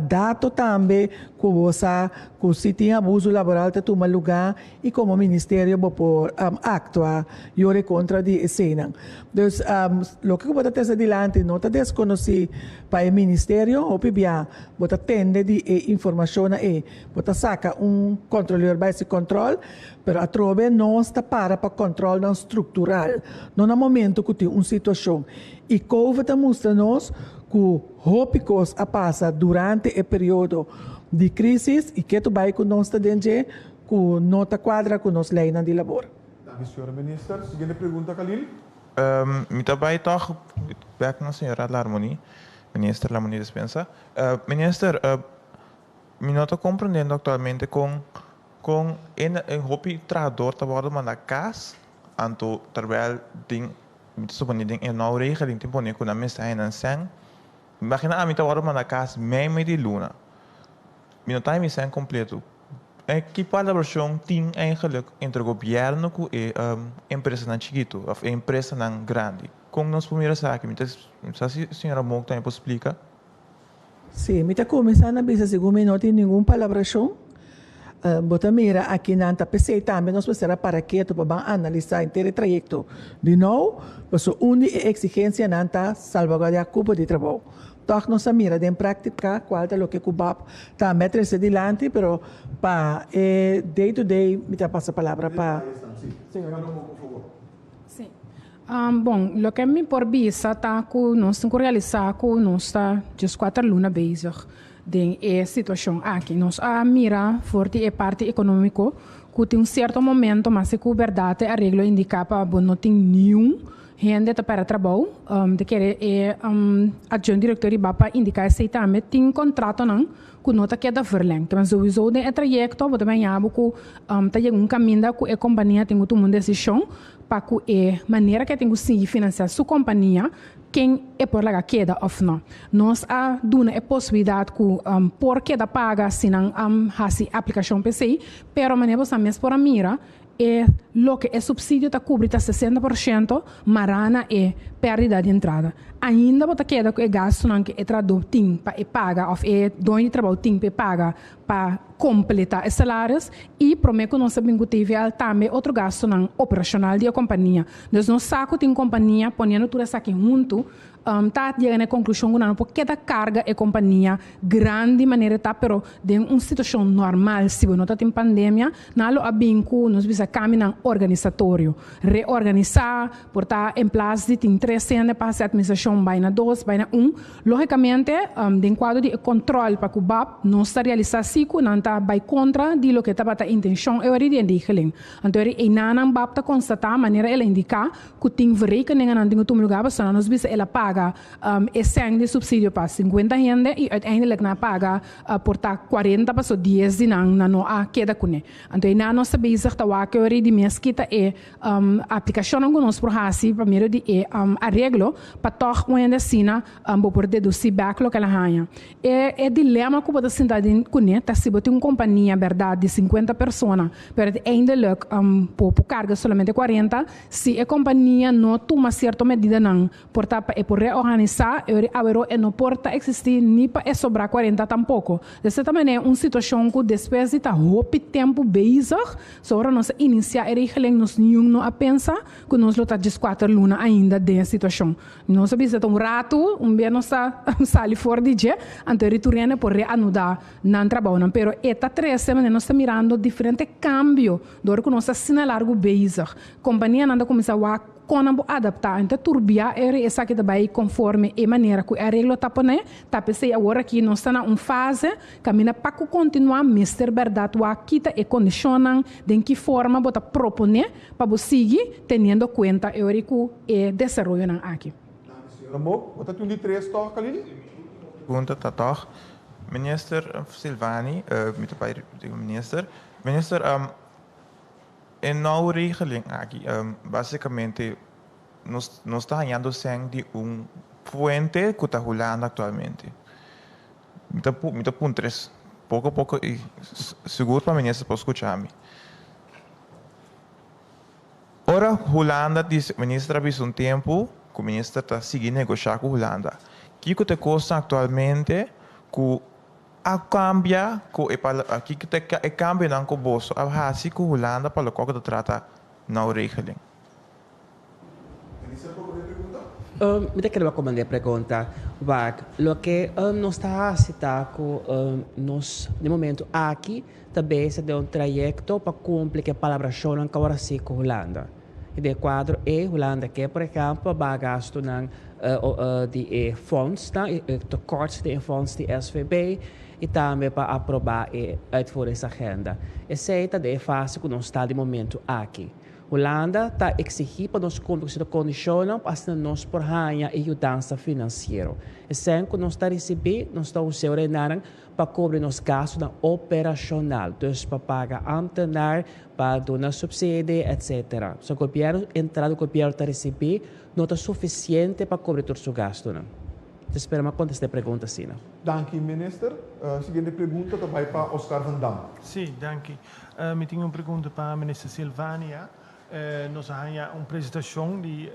dato tambe ku bo sa ku si tin abuso laboral ta tuma lugá i komo ministerio bo por aktua yore kontra di eseinan. Dus loke ku bo ta trese dilanti no ta deskonosí pa e ministerio, hopi bia bo ta tende di e informashonnan ei, bo ta saka un kontroleur bai hasi kòntròl, Pero atrobe nos ta para pa kòntròlnan struktural, no na momento ku tin un situashon. I Covid a mustra nos ku hopi kos a pasa durante e periodo di krísis i ke ta bai ku nos ta den dje ku no ta kuadra ku nos leinan di labor. Danki señora Minister. Siguiente pregunta Khalil. Mi ta bai tòg bèk na señora Larmonie, Minister Larmonie Despensa. Minister, mi no ta komprendiendo aktualmente kon Kon e hopi trahador ta wòrdu manda kas, anto terwijl den, mi ta supone den e nou regeling tin pone ku nan mester haña nan sèn. Imagina ami ta wòrdu manda kas meimei di luna, mi no ta haña mi sèn kompleto. Ki palabrashon tin eigenlijk entre gobièrnu ku e empresanan chikitu òf e empresanan grandi? Kon nos por mira esaki? Mi ta sa si señora Mok tambe por splika. Sí, mi ta kuminsá na bisa segun mi no tin ningun palabrashon. Bo ta mira aki nan ta p'esei tambe nos mester a para ketu pa ban analisá henter e trayekto di nou, pasobra un di e eksigensianan ta salvaguardiá kupo di trabou. Tòg nos a mira den práktika kual ta loke ku bab tambe a trese dilanti, pero pa e day to day mi ta pasa palabra pa señora. Sí. Bon, loke mi por bisa ta ku nos tin ku realisá ku nos ta djes kuater luna bezig den e situashon aki. Nos a mira for di e parti ekonómiko ku tin un sierto momento mas ku bèrdat e areglo indiká pa bo no tin niun hende ta pèrdè trabou. Ta kere e adjunct direktor riba pa indiká esei tambe. Tin kontratonan ku no ta keda verlengd. Pero souiso den e trayekto bo ta baña bo ku ta yega un kaminda ku e kompania tin ku tuma un desishon pa ku e manera ku e tin ku sigui finansiá su kompania, ken e por laga keda òf no. Nos a duna e posibilidat ku por keda paga si nan hasi aplikashon pa esei, pero manera bo sa mes por a mira e loke e supsidio ta kubri ta 60% mará na e pèrdida di entrada. Ainda bo ta keda ku e gastunan ku e trahadó tin pa e paga òf e doño di trabou tin pa e paga pa kompletá e salaris i promé ku nos a bin ku TVL tambe otro gastunan operashonal di e kompania. Dus nos sa ku tin kompania poniendo tur esaki huntu ta yega na e konklushon ku nan no por keda karga e kompania grandi manera e ta pero den un situashon normal si bo no ta tin pandemia nan lo a bin ku nos bisa kambionan organisatorio reorganisá por ta en plas di tin tres hende pa hasi atministrashon bai na dos bai na un logikamente den kuadro di e kòntròl pa ku bab nos ta realisá si. si ku nan ta bai kontra di loke tabata intenshon e ora di e regeling. Anto eri einanan bab ta konstatá manera el a indiká ku tin verrekeningennan tin ku tuma lugá pasobra nos bisa el a paga e sèn di supsidio pa sinkuenta hende i uiteindelijk nan a paga por ta kuarenta paso dies di nan nan no a keda kuné. Anto einan nos ta bezig ta wak e ora di mes kita e aplikashonnan ku nos por hasi pa medio di e areglo pa tòg un hende asina bo por dedusí bèk loke el a haña. E e dilema ku bo ta sinta den kuné ta si bo tin un kompania bèrdat di sinkuenta persona pero uiteindelijk bo por karga solamente kuarenta, si e kompania no tuma sierto medidanan por ta pa e por reorganisá e ora aweró e no por ta eksistí ni pa e sobrá kuarenta tampoko. De sierta manera un situashon ku despues di ta hopi tempu bezig, so ora nos a inisiá e regeling nos niun no a pensa ku nos lo ta dieskuater luna ainda den e situashon. Nos a bisa ta un ratu, un bia nos ta sali for di dje, anto e riturene por reanudá nan trabounan. Pero e ta trese manera nos ta mirando diferente kambio dor ku nos ta asina largu bezig. Kompanianan ta kuminsá wak kon nan por adaptá. Anto turbiá e esaki ta bai konforme e manera ku e areglo ta pone. Ta p'esei awor aki nos ta na un fase kaminda pa ku kontinuá mester bèrdat wak kita e kondishonnan, den ki forma bo ta proponé pa bo sigui teniendo kuenta e ora ku e desaroyonan aki. Danki señora Mok. Bo ta tin un di tres tòg, Kalili? Pregunta ta tòg, Minister Silvani, mi ta bai riba minister. Minister, e nou regeling aki, basikamente nos nos ta hañando sèn di un fuente ku ta Hulanda aktualmente. Mi ta mi ta puntra es poko poko i sigur pa minister por skucha mi. Ora Hulanda di minister a bisa un tempu ku minister ta sigui negoshá ku Hulanda. Kiko ta e kosnan aktualmente ku a kambia ku e kiko ta e kambionan ku boso a hasi ku Hulanda pa lokual ku ta trata nou regeling? Minister por pone pregunta? Mi ta kere komand'é pregunta. Wak, loke nos ta hasi ta ku nos den momento aki ta bezig den un trayekto pa kumpli ku e palabrashonnan ku awor hasi ku Hulanda. I den e kuadro ei Hulanda ke por ehèmpel pa baha gastunan di e fondsnan, e tekort den e fonds di SVB i tambe pa aprobá e uitvoeringsagenda. Esei ta den e fase ku nos ta di momento aki. Hulanda ta eksigí pa nos kumpli ku sierto kondishonnan pa asina nos por haña e yudansa finansiero. E sèn ku nos ta risibí, nos ta us'é ora e nanan pa kubri nos gastunan operashonal, dus pa paga ámtenar, pa duna supsidi, etsetera. So gobièrnu, entrada ku gobièrnu ta risibí no ta sufisiente pa kubri tur su gastunan. Ta spera mi a kontestá e pregunta asina. Danki minister. Siguiente pregunta ta bai pa Oscar van Dam. Sí, danki. Mi tin un pregunta pa Minister Silvania. Nos a haña un presentacion di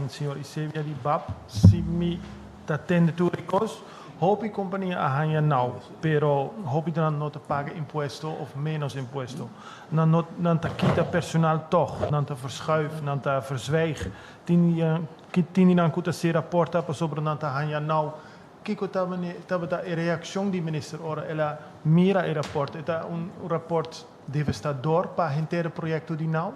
señor Isebia di bap. Si mi ta tende tur e cos, hopi compania a haña nau, pero hopi di nan no ta paga impuesto of menos impuesto. Nan no, nan ta kita personal tog, nan ta verschuif, nan ta verzwijg. Tin tin di nan cu ta cera porta pasobra nan ta haña nau. Kiko tabata e reakshon di minister ora el a mira e rapòrt? E ta un rapòrt devastador pa henter e proyekto di nau?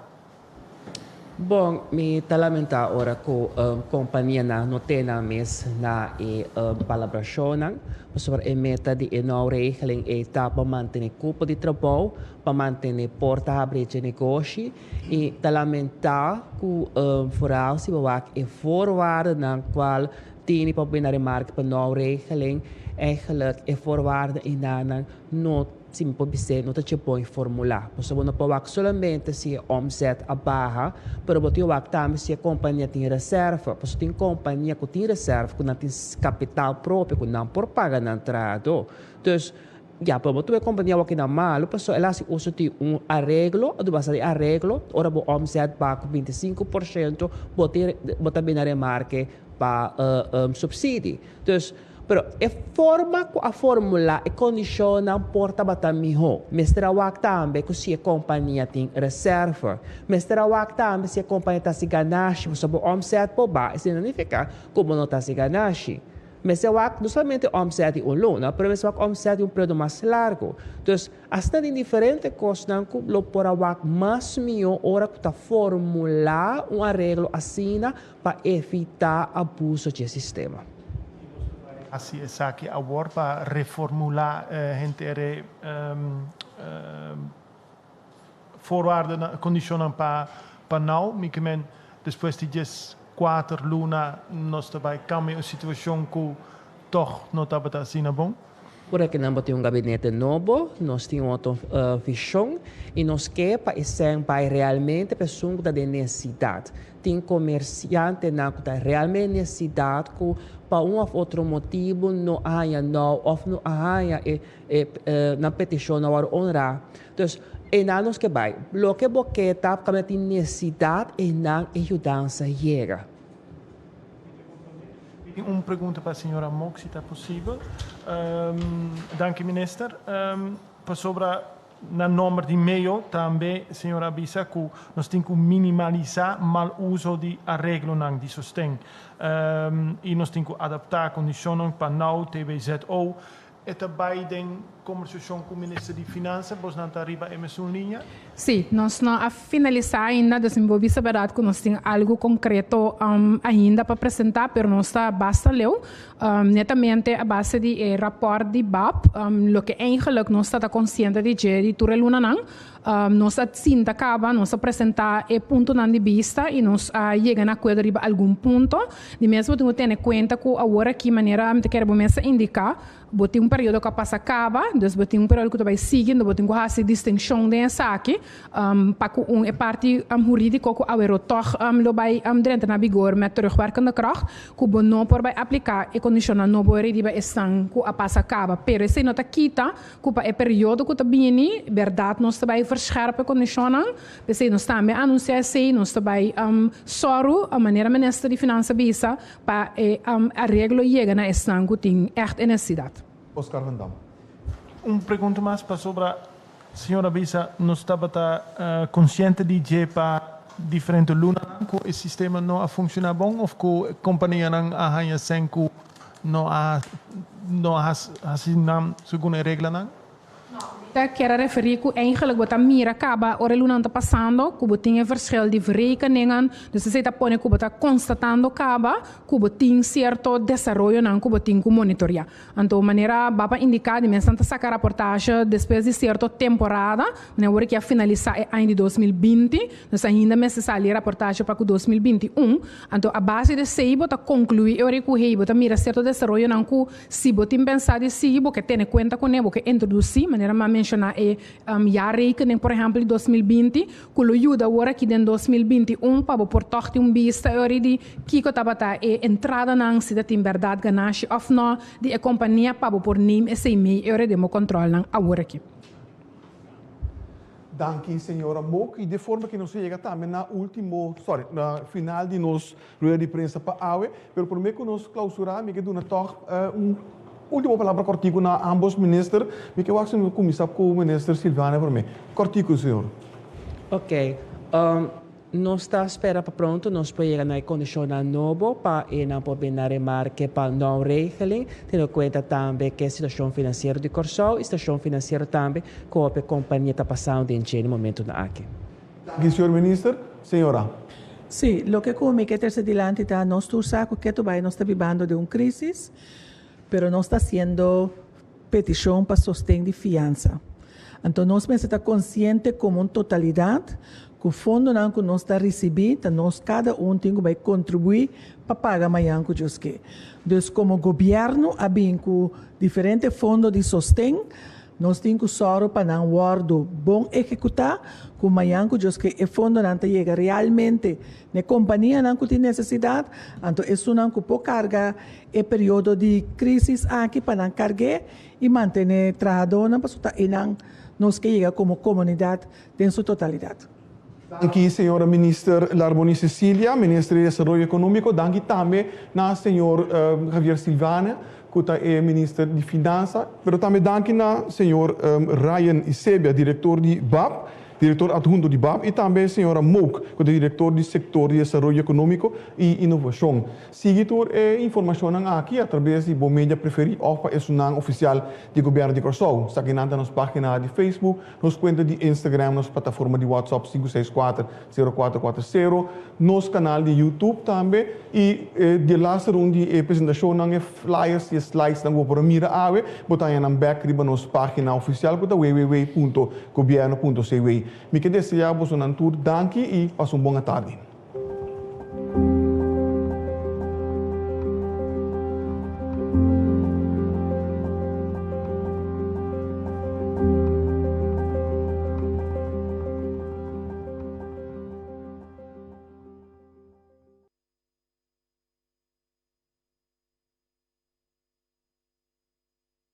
Bon, mi ta lamentá ora ku kompanianan no tene nan mes na e palabrashonnan, pasobra e meta di e nou regeling ei ta pa mantené kupo di trabou, pa mantené porta habrí dje negoshi, i ta lamentá ku foral si bo wak e voorwaardennan kual Tini pa bina remarke pa nou regeling, eigenlijk e voorwaarden enanan no, si mi por bis'é, no ta dje bon formulá. Pasobra bo no por wak solamente si e omzet a baha, pero bo tin wak tambe si e kompania tin reserve. Pasobra tin kompania ku tin reserve, ku nan tin kapital propio, ku nan por paga nan trahadó. Dus, ya, pero bo tuve kompania wak nan malu, pasobra el a hasi uso di un areglo, a basa di areglo, ora bo omzet baha ku 25%, bo tin, bo ta bina remarke pa subsidi. Dus, pero e forma ku a formulá e kondishonnan por tabata mihó. Mester a wak tambe ku si e kompania tin reserve. Mester a wak tambe si e kompania ta hasi ganashi, pasobra bo omzet por baha, esei no nifiká ku bo no ta hasi ganashi. Mester wak no solamente omzet di un luna, pero mester wak omzet di un periodo mas largu. Dus, Asina tin diferente kosnan ku lo por a wak mas mihó ora ku ta formulá un areglo asina pa evitá abuso dje sistema. hasi esaki awor pa reformulá henter e voorwaarden, kondishonnan pa pa now? Mi ke men despues di 14 luna nos ta bai kambia un situashon ku tòg no tabata asina bon? Por aki nan bo tin un gabinete nobo, nos tin un otro vishon i nos ke pa esei bai realmente pa esun ku ta den nesesidat. Tin komersiantenan ku ta realmente nesesidat ku pa un òf otro motibu no a haña nou òf no a haña e e nan petishon no a wòrdu honrá. Dus einan nos ke bai. Loke bo ke ta kaminda tin nesesidat einan e yudansa yega. Mi tin un pregunta pa señora Mok, si ta posibel. Danki minister. Pasobra na nomber di meo tambe señora a bisa cu nos tin cu minimalisa mal uso di areglonan di sosten y nos tin cu adapta condicionnan pa now TBZO. E ta bai den kombersashon ku Minister di Finansa? Bosnan ta riba e mesun liña? Sí, nos no a finalisá ainda, dus mi por bisa bèrdat ku nos tin algu konkreto ainda pa presentá, pero nos ta basta leu. Netamente a base di e rapòrt di bab, loke eigenlik nos ta ta konsiente di dje di tur e lunanan. Nos a sinta kaba, nos a presentá e puntonan di bista i nos a yega na akuerdo riba algun punto. Di mes bo tin ku tene kuenta ku awor aki manera mi ta kere bo mes a indiká, bo tin un periodo ku a pasa kaba, dus bo tin un periodo ku ta bai sigui, enton bo tin ku hasi distinshon den esaki pa ku un e parti hurídiko ku awero tòg lo bai drenta na bigor met terugwerkende kracht, ku bo no por bai apliká e kondishonnan nobo riba esnan ku a pasa kaba. Pero esei no ta kita Ku pa e periodo ku ta bini, bèrdat nos ta bai verschèrp e kondishonnan. P'esei nos tambe a anunsiá esei, nos ta bai sòru, manera Minister di Finansa bisa, pa e areglo yega na esnan ku tin ègt e nesesidat. Oscar van Dam. Un pregunta mas pasobra señor a bisa nos tabata konsiente di dje pa diferente lunanan ku e sistema no a funshoná bon òf ku kompanianan a haña sèn ku No a no a hasi nan segun e reglanan. Ta kier a referí ku eigenlijk bo ta mira kaba ora e lunanan ta pasando ku bo tin e verschil di verrekeningen. Dus esei ta pone ku bo ta konstatando kaba ku bo tin sierto desaroyonan ku bo tin ku monitoreá. Anto manera baba indiká di mes nan ta saka raportashe despues di sierto temporada, manera wor ki a finalisá e aña di 2020, nos ainda mester sali e raportashe pa ku 2021. Anto a base di esei bo ta konkluí e ora ku hey bo ta mira sierto desaroyonan ku si bo tin pensá di sigui bo ke tene kuenta kuné, bo ke introdusí, manera mi a menshoná e jaarrekening por ehèmpel di 2020 ku lo yuda awor aki den 2021 pa bo por tòg tin un bista e ora di kiko tabata e entradanan, si ta tin bèrdat ganashi òf nò di e kompania pa bo por neem esei mee e ora den bo kòntròlnan awor aki. Danki señora Mok y de forma que nos a yega tambe na ultimo, sorry, na final di nos rueda di prensa pa awe, pero prome cu nos clausura mi ke duna toch un ultimo palabra cortico na ambos minister. Mi ke wak si nos cuminsa cu minister Silvania prome. Cortico señor. Ok. Nos ta spera pa pronto nos por yega na e kondishonnan nobo pa e nan por bin na remarke pa nou regeling, teniendo kuenta tambe ku e situashon finansiero di Kòrsou i situashon finansiero tambe ku hopi kompania ta pasando den dje na momentunan aki. Danki señor Minister. Señora. Sí, loke ku mi ke trese dilanti ta nos tur sa ku ketu bai nos ta bibando den un krisis, pero nos ta hasiendo petishon pa sosten di fiansa. Anto nos mester ta konsiente komo un totalidat ku fondonan ku nos ta risibí ta nos kada un tin ku bai kontribuí pa paga mañan ku Dios ke. Dus komo gobièrnu a bin ku diferente fondo di sosten, nos tin ku sòru pa nan wòrdu bon ehekutá ku mañan ku Dios ke e fondonan ta yega realmente na e kompanianan ku tin nesesidat, anto esunnan ku por karga e periodo di crisis aki pa nan cargu'é y mantene trahadornan pasobra ta eynan nos ke yega como comunidad den su totalidad. Danki señora Minister Larmonie Cecilia, Minister di Desaroyo Economico. Danki tambe na señor Javier Silvania cu ta e Minister di Finansa. Pero tambe danki na señor Ryan Isebia, Director di bab. direktor adhunto di bab i tambe señora Mook ku ta direktor di sektor di desaroyo ekonómiko i inovashon. Sigui tur e informashonnan aki atrabes di bo media preferí òf pa esunnan ofisial di Gobièrnu di Kòrsou. Esakinan ta nos página di Facebook, nos kuenta di Instagram, nos plataforma di WhatsApp 564 0440, nos kanal di YouTube tambe i di laster un di e presentashonnan, e flyers i e slidesnan ku bo por a mira awe, bo ta haña nan bèk riba nos página ofisial ku ta www.gobierno.cw. Mi ke deseá bosonan tur danki i pasa un bon atardi.